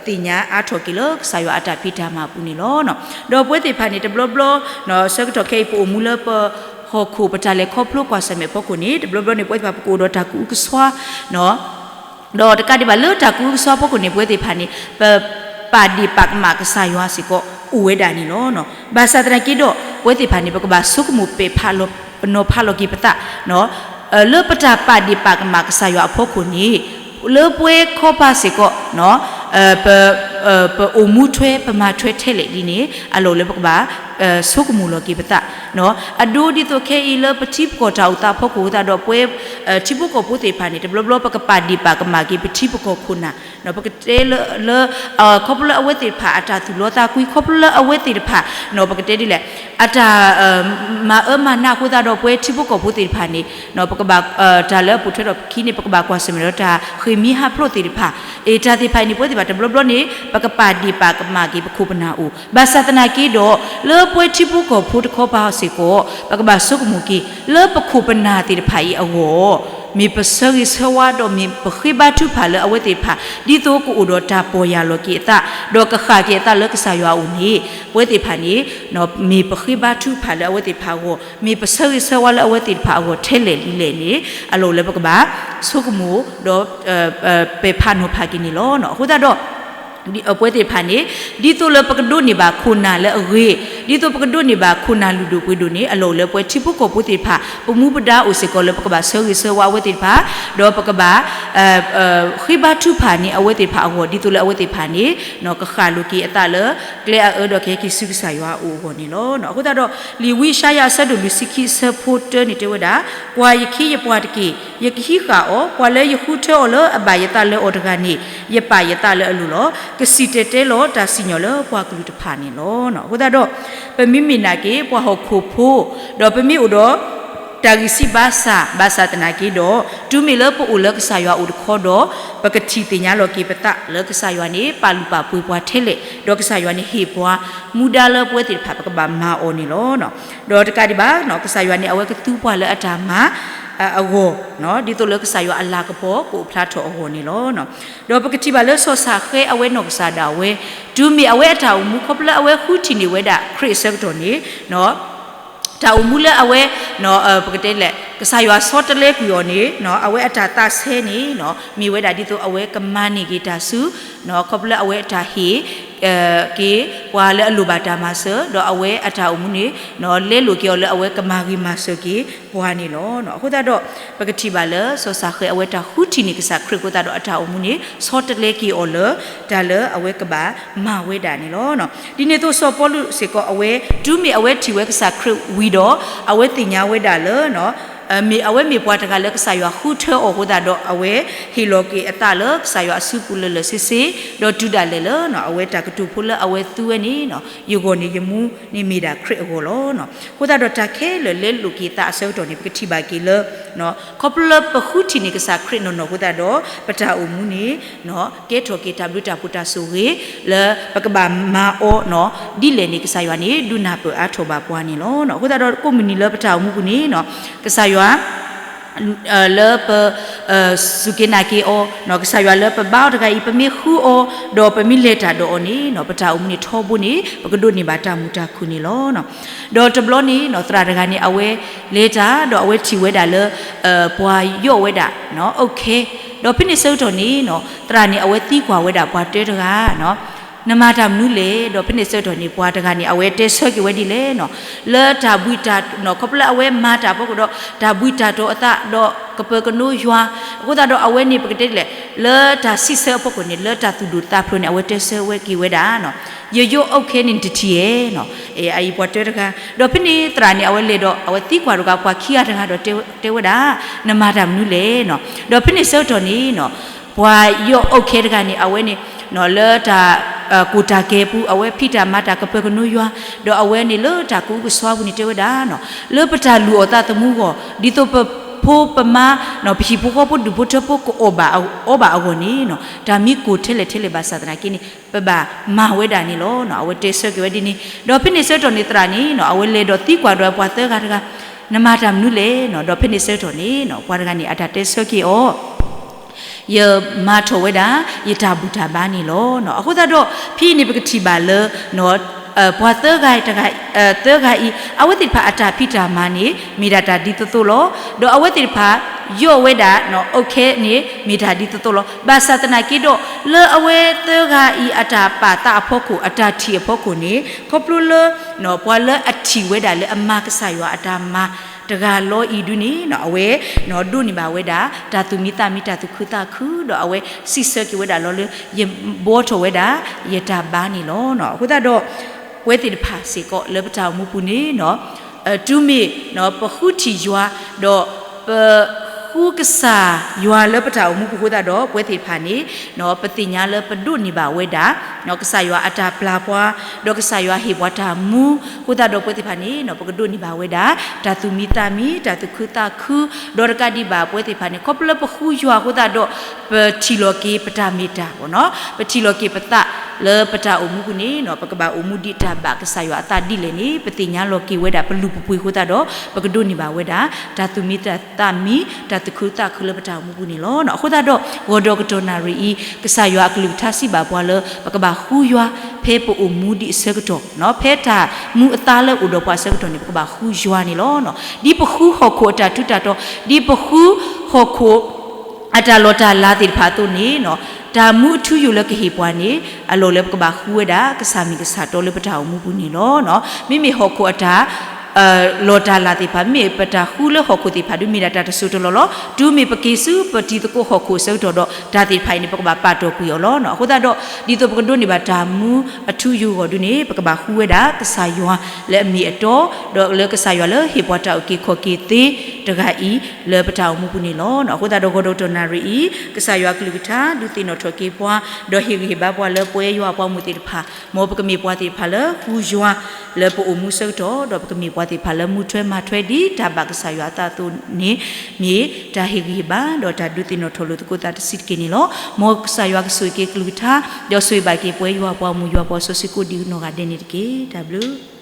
သ့ၣ်ညါအါထီၣ်က့ၤလၢကစၢ်ယွၤအတၢ်ဖံးတၢ်မၤအပူၤန့ၣ်လီၤ. ဒီးပဝဲသ့ၣ်တဖၣ်န့ၣ် တဘျီဘျီ ဆၢကတီၢ်ခဲအံၤ ပအိၣ်မူလၢပဟီၣ်ခိၣ် ပတၢ်လဲၤခီဖျိကွၢ်ဆၢၣ်မဲာ်အဖီခိၣ်န့ၣ် တဘျီဘျီန့ၣ် ပဝဲသ့ၣ်တဖၣ် ပကအိၣ်ဒီးတၢ်ကအုကစွါ ဒီးတကးဒံးဘၣ်လၢတၢ်ကအုကစွါအဖီခိၣ်န့ၣ် ပဝဲသ့ၣ်တဖၣ်န့ၣ် ပပာ်ဒ့ၣ်ပာ်ကမၣ်ကစၢ်ယွၤစ့ၢ်ကီး အိၣ်ဝဲဒၣ်န့ၣ်လီၤ. ဘၣ်ဆၣ်သနာ်က့ဒီး ပဝဲသ့ၣ်တဖၣ်န့ၣ် ပကဘၣ်ဆိကမိၣ်ပဲာ်ဖးလီၤ နီၤဖးလီၤက့ၤပသး လၢပတၢ်ပာ်ဒ့ၣ်ပာ်ကမၣ်ကစၢ်ယွၤအဖီခိၣ်န့ၣ် လၢပှၤခီပၤစ့ၢ်ကီး ပ ပအိၣ်မူထွဲ ပမၤထွဲထဲလဲၣ်ဒ်န့ၣ် အလီၢ်အိၣ်လၢပကဘၣ် ဆိကမိၣ်လီၤက့ၤပသး အဒိဒ်သိးခဲအံၤလၢပထံပကီၢ်တၢ်အိၣ်သးအဖီခိၣ်အဃိသတးဒီး ပဝဲ ထံဖိကီၢ်ဖိသ့ၣ်တဖၣ်န့ၣ် တဘျီဘျီပကပာ်ဒ့ၣ်ပာ်ကမၣ်က့ၤ ပထံပကီၢ်ခိၣ်နၢ် ပကတဲလၢ လၢ ခီဖျိလၢအဝဲသ့ၣ်တဖၣ်အတၢ်သူၣ်လီသးကွံ ခီဖျိလၢအဝဲသ့ၣ်တဖၣ် ပကတဲဒ်လဲၣ် အတၢ် မၤအၢမၤနးအဃိသတးဒီး ပဝဲထံဖိကီၢ်ဖိသ့ၣ်တဖၣ်န့ၣ် ပကဘၣ် တၢ်လၢအပိာ်ထွဲထီၣ်ပခံန့ၣ် ပကဘၣ်ကွၢ်ဆၢၣ်မဲာ်ဒီးတၢ်ဃ့ၢ်မှံဟးဖျိးသ့ၣ်တဖၣ် အတၢ်သ့ၣ်တဖၣ်အံၤန့ၣ် ပဝဲသ့ၣ်တဖၣ်တဘျီဘျီန့ၣ် ပကပာ်ဒ့ၣ်ပာ်ကမၣ်က့ၤ ပခိၣ်ပနၢ်အိၣ် ဘၣ်ဆၣ်သနာ်က့ဒီး လၢပဝဲထံဖိကီၢ်ဖိတခီပၤစ့ၢ်ကီး ပကဘၣ်ဆိကမိၣ်က့ၤ လၢပခိၣ်ပနၢ်သ့ၣ်တဖၣ်အံၤအဂီၢ် မ့ၢ်ပဆၢဂ့ၤဆၢဝါဒီးမ့ၢ်ပဃ့ဘါထုကဖၣ်လၢအဝဲသ့ၣ်တဖၣ် ဒ်သိးကအိၣ်ဒီးတၢ်ပီၢ်ယၢ်လီၤက့ၤအသး ဒီးကဃၣ်က့ၤအသးလၢကစၢ်ယွၤအအိၣ်န့ၣ် ပဝဲသ့ၣ်တဖၣ်န့ၣ် မ့ၢ်ပဃ့ဘါထုကဖၣ်လၢအဝဲသ့ၣ်တဖၣ်အဂီၢ် မ့ၢ်ပဆၢဂ့ၤဆၢဝါလၢအဝဲသ့ၣ်တဖၣ်အဂီၢ်ထဲလဲၣ်ဒ်လဲၣ်န့ၣ် အလီၢ်အိၣ်လၢပကဘၣ် ဆိကမိၣ် ဒီး ပဲာ်ဖးနီၤဖးက့ၤန့ၣ်လီၤ. အဃိသတးဒီး ပဝဲသ့ၣ်တဖၣ်န့ၣ် ဒ်သိးလၢပကဒိးန့ၢ်ဘၣ်ခိၣ်နၢ်လၢအဂ့ၤ ဒ်သိးပကဒိးန့ၢ်ဘၣ်ခိၣ်နၢ်လုၢ်ဒိၣ်ပှ့ၤဒိၣ်န့ၣ် အလီၢ်အိၣ်လၢပဝဲထံဖိကီၢ်ဖိသ့ၣ်တဖၣ် ပမူပဒါအိၣ်စ့ၢ်ကီးလၢပကဘၣ်ဆၢဂ့ၤဆၢဝါအဝဲသ့ၣ်တဖၣ် ဒီးပကဘၣ် ဃ့ဘါထုကဖၣ်န့ၢ်အဝဲသ့ၣ်တဖၣ်အဂီၢ် ဒ်သိးလၢအဝဲသ့ၣ်တဖၣ်န့ၣ် ကဃၣ်လိၤက့ၤအသးလၢ ကျဲအအၢဒီးကဟဲက့ၤဆူကစၢ်ယွၤအအိၣ်အဂီၢ်န့ၣ်လီၤ. အဃိသတးဒီး လံာ်ဝံယၡါယၤအဆၢဒိၣ်လွံၢ်ဆံခံအဆၢဖိတၢန့ၣ်တဲဝဲဒၣ်, ကွၢ်ယခ့ယပှၤတက့ၢ်, ယကဟံးဃာ်အီၤ, ပှၤလၢယဃုထၢအီၤလၢအဘၣ်ယသးလၢအီၤတဂၤန့ၣ် ယပာ်ယသးလၢအလိၤလီၤ. ကစံၣ်တဲၤတဲလီၤတၢ်စံၣ်ညီၣ်လၢပှၤကလုာ်တဖၣ်န့ၣ်လီၤ. အဃိသတးဒီး ပမ့မ့ၢ်နာ်က့ၤ ပှၤဟီၣ်ခိၣ်ဖိ ဒီးပမ့ၢ်အိၣ်ဒီး တၢ်ဂံၢ်စၢ်ဘါစၢ် ဘၣ်ဆၣ်သနာ်က့ဒီး တုၤမ့ၢ်လၢပအိၣ်လၢကစၢ်ယွၤအိၣ်တခီဒီး ပကထံၣ်သ့ၣ်ညါလီၤက့ၤပသးလၢကစၢ်ယွၤန့ၣ် ပာ်လုၢ်ပာ်ပှ့ၤပှၤထဲလဲၣ်, ဒီးကစၢ်ယွၤန့ၣ်ဟ့ၣ်ပှၤ မူဒါလၢပဝဲသ့ၣ်တဖၣ်ပကဘၣ်မၤအီၤန့ၣ်လီၤ. ဒီးတကးဒံးဘၣ် ကစၢ်ယွၤန့ၣ် အဝဲကသူပှၤလၢအတၢ်မၤအဂီၢ်, ဒ်သိးလၢကစၢ်ယွၤအလၤကပီၤကအိၣ်ဖျါထီၣ်အဂီၢ်န့ၣ်လီၤ. ဒီးပကထံၣ်ဘၣ်လၢစီၤၡဃဲအဝဲနီၢ်ကစၢ်ဒၣ်ဝဲ တုၤမ့ၢ်အဝဲအတၢ်အိၣ်မူ ခီဖျိလၢအဝဲဃုထံၣ်န့ၢ်ဝဲဒၣ်ခရံာ်အဆၢကတီၢ်န့ၣ် တၢ်အိၣ်မူလၢအဝဲ ပကတဲလဲၣ် ကစၢ်ယွၤဆီတလဲကွံာ်အီၤန့ၣ် အဝဲအတၢ်သးဆဲန့ၣ် မ့ၢ်ဝဲဒၣ်ဒ်သိးအဝဲကမၤန့ၢ်က့ၤတၢ်ဆူ ခီဖျိလၢအဝဲအတၢ်ဟ့ၣ် က့ၤပှၤလၢအလိၣ်ဘၣ်တၢ်မၤစၢၤ ဒီးအဝဲအတၢ်အိၣ်မူန့ၣ် လဲလိာ်က့ၤအီၤလၢအဝဲကမၤဂ့ၤမၤစၢၤက့ၤပှၤန့ၣ်လီၤ. အဃိသတးဒီး ပကထံၣ်ဘၣ်လၢစီၤၡဃဲအဝဲတၢ်ဃုထံၣ်န့ၢ်ကစၢ်ခရံာ်အဃိသတးဒီး အတၢ်အိၣ်မူန့ၣ် ဆီတလဲက့ၤအီၤလၢ တၢ်လၢအဝဲကဘၣ်မၤဝဲဒၣ်န့ၣ်လီၤ. ဒ်န့ၣ်အသိးစီၤပီလူးစ့ၢ်ကီးအဝဲ တုၤမ့ၢ်အဝဲထံၣ်ဝဲကစၢ်ခရံာ်ဝံၤဒီး အဝဲသ့ၣ်ညါဝဲဒၣ်လၢ မ့ၢ်အဝဲမ့ၢ်ပှၤတဂၤလၢကစၢ်ယွၤဃုထၢအီၤအဃိသတးဒီး အဝဲဟ့ၣ်လီၤက့ၤအသးလၢကစၢ်ယွၤအစုပူၤလၢလၢာ်ဆ့ဆ့, ဒီးတုၤဒၣ်လဲာ်လၢ အဝဲတၢ်ကတိၤဖိလၢအဝဲသူဝဲန့ၣ် ယဂီၢ်န့ၣ်ယမူန့ၣ်မ့ၢ်ဒၣ်ခရံာ်အဂီၢ်လီၤ. အဃိသတးဒီးတၢ်ခဲလၢာ်လဲလိာ်က့ၤသးအဆၢကတီၢ်န့ၣ် ပကထံၣ်ဘၣ်က့ၤလၢ ခီဖျိလၢပဃုထံၣ်န့ၢ်ကစၢ်ခရံာ်နီၢ်နီၢ်အဃိသတးဒီး ပတၢ်အိၣ်မူန့ၣ် ကဲထီၣ်က့ၤတၢ်ဘျုးတၢ်ဖှိၣ်တၢ်ဆိၣ်ဂ့ၤ လၢပကဘၣ်မၤအီၤ ဒ်လဲၣ်န့ၣ် ကစၢ်ယွၤန့ၣ် ဒုးနၢ်ပၢၢ်အါထီၣ်ဘၣ်ပှၤန့ၣ်လီၤ. အဃိသတးဒီးကိးမုၢ်နံၤလၢပတၢ်အိၣ်မူပူၤန့ၣ် ကစၢ်ယွၤ လၢပ စူၢ်က့ၤနာ်က့ၤအီၤ, ကစၢ်ယွၤလၢပဘါအီၤတဂၤအံၤ ပမ့ၢ်ဃုအီၤ ဒီးပမ့ၢ်လဲၤတၢ်ဒီးအီၤန့ၣ် ပတၢ်အိၣ်မူန့ၣ်ထီဘိန့ၣ် ပကဒိးန့ၢ်ဘၣ်တၢ်မုာ်တၢ်ခုၣ်န့ၣ်လီၤ. ဒီးတဘျီန့ၣ် သရၣ်တဂၤန့ၣ် အဝဲလဲၤတၢ်ဒီးအဝဲထံၣ်ဝဲဒၣ်လၢ ပှၤယီၣ်ဝဲဒၣ် အိၣ်ခဲ, ဒီးဖဲန့ၣ်ဆၢကတီၢ်န့ၣ် သရၣ်န့ၣ် အဝဲသံကွၢ်ဝဲဒၣ်ပှၤတဲတဂၤ နမၤတၢ်မနုၤလဲၣ်, ဒီးဖဲန့ၣ်ဆၢကတီၢ်န့ၣ် ပှၤတဂၤန့ၣ် အဝဲတဲဆၢက့ၤဝဲဒ်လဲၣ်, လၢတၢ်ဘှံးတၢ် ခီဖျိလၢအဝဲမၤတၢ်အဖီခိၣ်ဒီး တၢ်ဘှံးတၢ်တီၤအသးဒီးကပၢၤကနိယွၤ, အဃိသတးဒီးအဝဲန့ၣ် ပကတဲလဲၣ် လၢတၢ်စံးဆၢအဖီခိၣ်န့ၣ် လၢတၢ်သူၣ်ဒိၣ်သးဖျိးန့ၣ် အဝဲတဲဆၢဝဲက့ၤဝဲဒၣ် ယယိၣ်အိၣ်ခဲန့ၣ်တထံၣ်ဧါ, အအံၤပှၤတဲတဂၤ, ဒီးဖဲန့ၣ်သရၣ်န့ၣ် အဝဲလဲၤဒီး အဝဲသံကွၢ်တဂၤ ပှၤခံဂၤတဂၤဒီးတဲဝဲဒၣ် နမၤတၢ်မနုၤလဲၣ်, ဒီးဖဲန့ၣ်ဆၢကတီၢ်န့ၣ် ပှၤယီၣ်အိၣ်ခဲတဂၤန့ၣ် အဝဲန့ၣ် လၢတၢ် ကိၢ်တၢ်ကဲၤပူၤ အဝဲဖံးတၢ်မၤတၢ်ကပၢၤကနိယွၤ, ဒီးအဝဲန့ၣ်လၢတၢ်ကအုကစွါပူၤန့ၣ်တဲဝဲဒၣ် လၢပတၢ်လုၢ်အီၣ်သးသမူအဂီၢ် ဒ်သိးပဖိပမါ ပဟံၣ်ဖိဃီဖိဒူၣ်ဖိထၢဖိကအီၣ်ဘၣ်အီဘၣ်အဂီၢ်န့ၣ် တၢ်မံကိၢ်ထဲလဲၣ်ထဲလဲၣ်ဘၣ်ဆၣ်သနာ်က့န့ၣ် ပဘၣ်မၤဝဲဒၣ်န့ၣ်လီၤ. အဝဲတဲဆၢက့ၤဝဲဒ်န့ၣ် ဒီးဖဲန့ၣ်ဆၢကတီၢ်န့ၣ်သရၣ်န့ၣ် အဝဲလဲၤဒီးသံကွၢ်ဒီးပှၤသၢဂၤတဂၤ နမၤတၢ်မနုၤလဲၣ်, ဒီးဖဲန့ၣ်ဆၢကတီၢ်န့ၣ် ပှၤတဂၤန့ၣ် အတၢ်တဲဆၢက့ၤအီၤ ယမၤထီၣ်ဝဲဒၣ် ယတၢ်ဘူၣ်တၢ်ဘါန့ၣ်လီၤ. အဃိသတးဒီး ဖဲအံၤန့ၣ် ပကထံၣ်ဘၣ်လၢ ပှၤသၢဂၤတဂၤ သၢဂၤအံၤ အဝဲသ့ၣ်တဖၣ်အတၢ်ဖံးတၢ်မၤန့ၣ် မ့ၢ်ဒၣ်တၢ်ဒ်သိးသိးလီၤ. ဒီးအဝဲသ့ၣ်တဖၣ် ယီၣ်ဝဲဒၣ် အိၣ်ခဲန့ၣ် မ့ၢ်တၢ်ဒ်သိးသိးလီၤ. ဘၣ်ဆၣ်သနာ်က့ဒီး လၢအဝဲသၢဂၤအံၤ အတၢ်ပာ်သးအဖီခိၣ် အတၢ်ထံၣ်အဖီခိၣ်န့ၣ် ခီဖျိလၢ ပှၤလၢအထံၣ်ဝဲဒၣ်လၢအမၤကစၢ်ယွၤအတၢ်မၤ တဂၤလီၤအံၤဒုန့ၣ် အဝဲ ဒိးန့ၢ်ဘၣ်ဝဲဒၣ် တၢ်သူၣ်မံသးမံ တၢ်သူၣ်ခုသးခု ဒီးအဝဲစံးဆၢက့ၤဝဲဒၣ်လီၤလၢ ယဘှီထီၣ်ဝဲဒၣ် ယတၢ်ဘါန့ၣ်လီၤ. အဃိသတးဒီး ပဝဲသ့ၣ်တဖၣ်စ့ၢ်ကီးလၢပတၢ်အိၣ်မူပူၤန့ၣ် တုၤမ့ၢ် ပဃုထံၣ်ယွၤ ဒီး ပဃုကစၢ်ယွၤလၢပတၢ်အိၣ်မူပူၤအဃိသတးဒီး ပဝဲသ့ၣ်တဖၣ်န့ၣ် ပသ့ၣ်ညါလၢပဒိးန့ၢ်ဘၣ်ဝဲဒၣ် ကစၢ်ယွၤအတၢ်ပျၢ်ပှၤ ဒီးကစၢ်ယွၤဟ့ၣ်ပှၤတၢ်မူ အဃိသတးဒီးပဝဲသ့ၣ်တဖၣ်န့ၣ် ပကဒိးန့ၢ်ဘၣ်ဝဲဒၣ် တၢ်သူၣ်မံသးမံ တၢ်သူၣ်ခုသးခု ဒီးတကးဒံးဘၣ်ပဝဲသ့ၣ်တဖၣ်န့ၣ် ခီဖျိလၢပဃုယွၤအဃိသတးဒီး ပထံၣ်လီၤက့ၤပတၢ်မ့ၢ်တၢ် ပထံၣ်လီၤက့ၤပသးလၢပတၢ်အိၣ်မူပူၤန့ၣ် ပကဘၣ်အိၣ်မူဒ်တၢ်ဘၣ်ကစၢ်ယွၤအသးဒ်လဲၣ်န့ၣ် ပသ့ၣ်ညါလီၤက့ၤဝဲဒၣ်ပလုၢ်ပပှ့ၤအဃိသတးဒီး ပကဒိးန့ၢ်ဘၣ်ဝဲဒၣ် တၢ်သူၣ်မံသးမံ တၢ်သူၣ်ခုသးခုလၢပတၢ်အိၣ်မူပူၤန့ၣ်လီၤ. အဃိသတးဒီး ဂီၤဒီးကတီၢ်နၣ်ရံၣ်အံၤ ကစၢ်ယွၤအကလုၢ်ကထါစံးဘၣ်ပှၤလၢ ပကဘၣ်ဃုယွၤဖဲပအိၣ်မူဒံးအဆၢကတီၢ် ဖဲတၢ်မူအသါလၢအိၣ်ဒီးပှၤအဆၢကတီၢ်န့ၣ် ပကဘၣ်ဃုယွၤန့ၣ်လီၤ. ဒ်ပဃုဟီၣ်ခိၣ်အတၢ်ထူးတၢ်တီၤ ဒ်ပဃုဟီၣ်ခိၣ် အတၢ်လီၢ်တၢ်လၤသ့ၣ်တဖၣ်အသိးန့ၣ် တၢ်မူအထူအယိာ်လၢကဟ့ၣ်ပှၤန့ၣ် အလီၢ်လၢပကဘၣ်ဃုဝဲဒၣ် ကစၢ်မ့ၢ်ကစၢ်တီလၢပတၢ်အိၣ်မူပူၤန့ၣ်လီၤ. မ့မ့ၢ်ဟီၣ်ခိၣ်အတၢ် လီၢ်တၢ်လၤသ့ၣ်တဖၣ် မ့မ့ၢ်ပတၢ်ဃုလၢဟီၣ်ခိၣ်သ့ၣ်တဖၣ်ဒုးမ့ၢ်ဒၣ်တၢ်တစိၢ်တလီၢ်လီၤ. တုၤမ့ၢ်ပက့ၤဆူပတံၤသကိးဟီၣ်ခိၣ်အဆၢကတီၢ်ဒီး တၢ်သ့ၣ်တဖၣ်အံၤန့ၣ် ပကဘၣ်ပာ်တီၢ်ကွံာ်အီၤလီၤ. အဃိသတးဒီး ဒ်သိးပကဒိးန့ၢ်ဘၣ်တၢ်မူအထူအယိာ်အဂီၢ်ဒုန့ၣ် ပကဘၣ်ဃုဝဲဒၣ် ကစၢ်ယွၤလၢအမ့ၢ်အတီ ဒီးလၢကစၢ်ယွၤလၢဟ့ၣ်ပှၤတၢ်အုၣ်က့ၤခီၣ်က့ၤသ့တဂၤအံၤ လၢပတၢ်အိၣ်မူပူၤန့ၣ်လီၤ. အဃိသတးဒီး ဂီၤဒီးကတီၢ်နၣ်ရံၣ်အံၤ ကစၢ်ယွၤအကလုၢ်ကထါ ဒုးသ့ၣ်နီၣ်ထီၣ်က့ၤပှၤ ဒီးဟ့ၣ်ဂံၢ်ဟ့ၣ်ဘါပှၤလၢပဝဲယွၤအပှၤမုၣ်သ့ၣ်တဖၣ် မ်ပကမ့ၢ်ပှၤသ့ၣ်တဖၣ်လၢဃုယွၤ လၢပအိၣ်မူဆၢကတီၢ် ဒီးပကမ့ၢ်ပှၤ သ့ၣ်တဖၣ်လၢမူထွဲမၤထွဲဒ်တၢ်ဘၣ်ကစၢ်ယွၤအသးအသိးန့ၣ် မ့ၢ်တၢ်ဟ့ၣ်ဂံၢ်ဟ့ၣ်ဘါ ဒီးတၢ်ဒုးသ့ၣ်နီၣ်ထီၣ်လိာ်သကိးသးတဆံးတက့ၢ်န့ၣ်လီၤ. မ်ကစၢ်ယွၤကဆိၣ်ဂ့ၤက့ၤကလုၢ်ကထါ ဒီးဆိၣ်ဂ့ၤဘၣ်က့ၤပဝဲယွၤပှၤအိၣ်မူယွၤပှၤစီဆှံကိးဒံးနီၢ်ဂၤဒဲးန့ၣ်တက့ၢ်. တၢ်ဘျုး